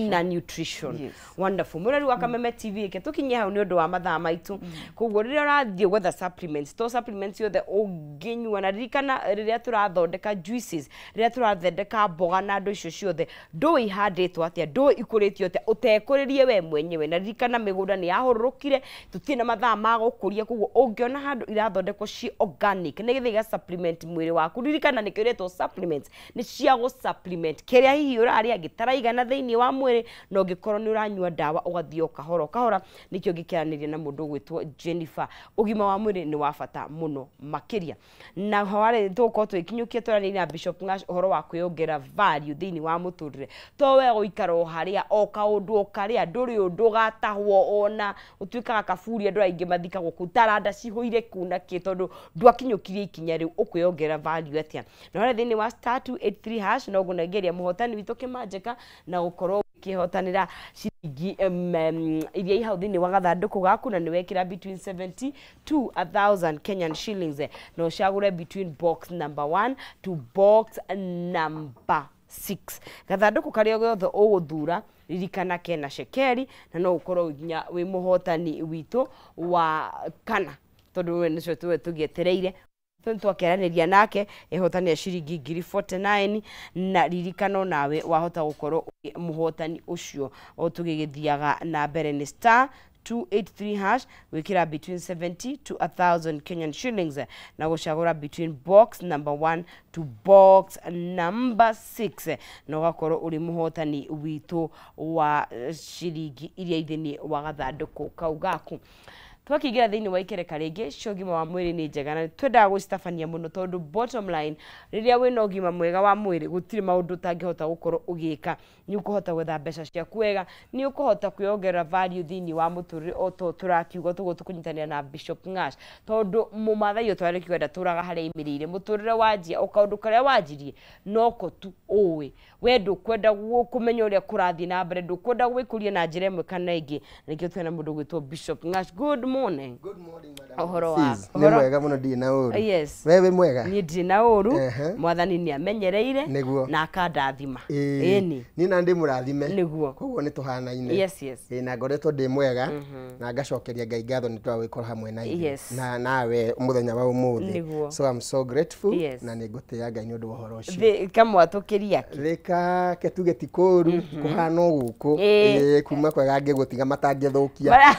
na nutrition. Wonderful. Mũrori wa Kameme TV, reke tũkinye hau nĩ ũndũ wa mathaa maitũ. Koguo rĩrĩa ũrathiĩ gwetha supplements, to supplements yothe ũngĩnyua, na ririkana rĩrĩa tũrathondeka juices, rĩrĩa tũrathondeka mboga na andũ icio ciothe, ndũĩ ihandĩtwo atĩa, ndũĩ ikũrĩtio atĩa, ũtekũrĩrie we mwenyewe. Na ririkana mĩgũnda nĩ yahũrũrũkire, tũtirĩ na mathaa ma gũkũria, koguo ũngĩona handũ irathondekwo ci organic nĩgetha iga supplement mwĩrĩ waku. Ririkana nĩkĩo iretwo supplements, nĩ cia gũ supplement kĩrĩa hihi ũrarĩa gĩtaraigana thĩinĩ wa mwĩrĩ, na ũngĩkorwo nĩ ũranyua ndawa ũgathiĩ o kahora o kahora. Nĩkĩo ngĩkĩaranĩria na mũndũ ũgwĩtwo Jennifer. Ũgima wa mwĩrĩ nĩ wa bata mũno makĩria. Na harĩ tũgũkorwo tũgĩkinyũkia twaranĩria na Bishop Ng'ash ũhoro wa kwĩyongerera value thĩinĩ wa mũtũrĩre. To we gũikara o harĩa o kaũndũ o karĩa, ndũrĩ ũndũ ũgatahwo, ona ũtuĩkaga kaburi, andũ aingĩ mathikagwo kũu, taranda cihũire kũu na kĩ, tondũ ndwakinyũkirie ikinya rĩu. Ũkwĩyongerera value atĩa? Na harĩa thĩinĩ wa *283# no ngũnengeria mũhotani witũ Kĩmanjĩka na gũkorwo ũkĩhotanĩra ciringi iria i hau thĩinĩ wa gathandũkũ gaku, na nĩ wekĩra between 70 to 1000 Kenyan shillings, na ũcagũre between box number 1 to box number 6. Gathandũkũ karĩa gothe ũgũthura, ririkana kena cekeri, na no ũkorwo nginya wĩ mũhotani witũ wa kana, tondũ we nĩcio tuwe tũgĩetereire. Twakĩaranĩria nake ĩhotanĩa ciringi 1049, na ririkano nawe wahota gũkorwo mũhotani ũcio o tũgĩgĩthiaga na mbere. Nĩ *283# gwĩkĩra between 70 to 1000 Kenyan shillings na gũcagũra between box number 1 to box number 6, na ũgakorwo ũrĩ mũhotani witũ wa ciringi iria ithĩinĩ wa gathandũkũ kau gaku. Twakĩingĩra thĩinĩ wa ikereka rĩngĩ cia ũgima wa mwĩrĩ nĩ njega, na twendaga gũcitabania mũno tondũ bottom line, rĩrĩa wĩna ũgima mwega wa mwĩrĩ gũtirĩ maũndũ ũtangĩhota gũkorwo ũgĩka. Nĩ ũkũhota gwetha mbeca ciaku wega, nĩ ũkũhota kwĩyongerera value thĩinĩ wa mũtũrĩre o to tũrakiuga tũguo tũkũnyitanĩra na Bishop Ng'ash, tondũ mũmathai ũyũ twarĩkiuga ndatũraga harĩa aimĩrĩire. Mũtũrĩre wanjia o kaũndũ karĩa wanjirie noko tu ũĩ, we ndũkwenda kũmenya ũrĩa kũrathiĩ na mbere, ndũkwenda gwĩkũria na njĩra ĩmwe kana ĩngĩ. Nĩkĩo twĩna mũndũ ũgwĩtwo Bishop Ng'ash. Good morning. Good morning, madam. Ũhoro wa Nĩ mwega mũno, ndirĩ na ũru. Yes. We wĩ mwega? Niĩ ndirĩ na ũru. Mwathani nĩ amenyereire na akandathima. Ĩni. Niĩ na ndĩ mũrathime. Nĩguo. Koguo nĩ tũhanaine. Yes, yes. Na ngoretwo ndĩ mwega na ngacokeria Ngai ngatho nĩ twa gũkorwo hamwe na ithuĩ. Yes. Na nawe mũthenya wa ũmũthĩ. Nĩguo. So I'm so grateful yes. Na nĩ ngũtĩĩa Ngai nĩ ũndũ wa ũhoro ũcio. Kamwatũkĩria kĩ? Rĩka ke tuge ti kũru kũhana o gũkũ. Kuma kwega ngĩgũtiga matangĩthũkia.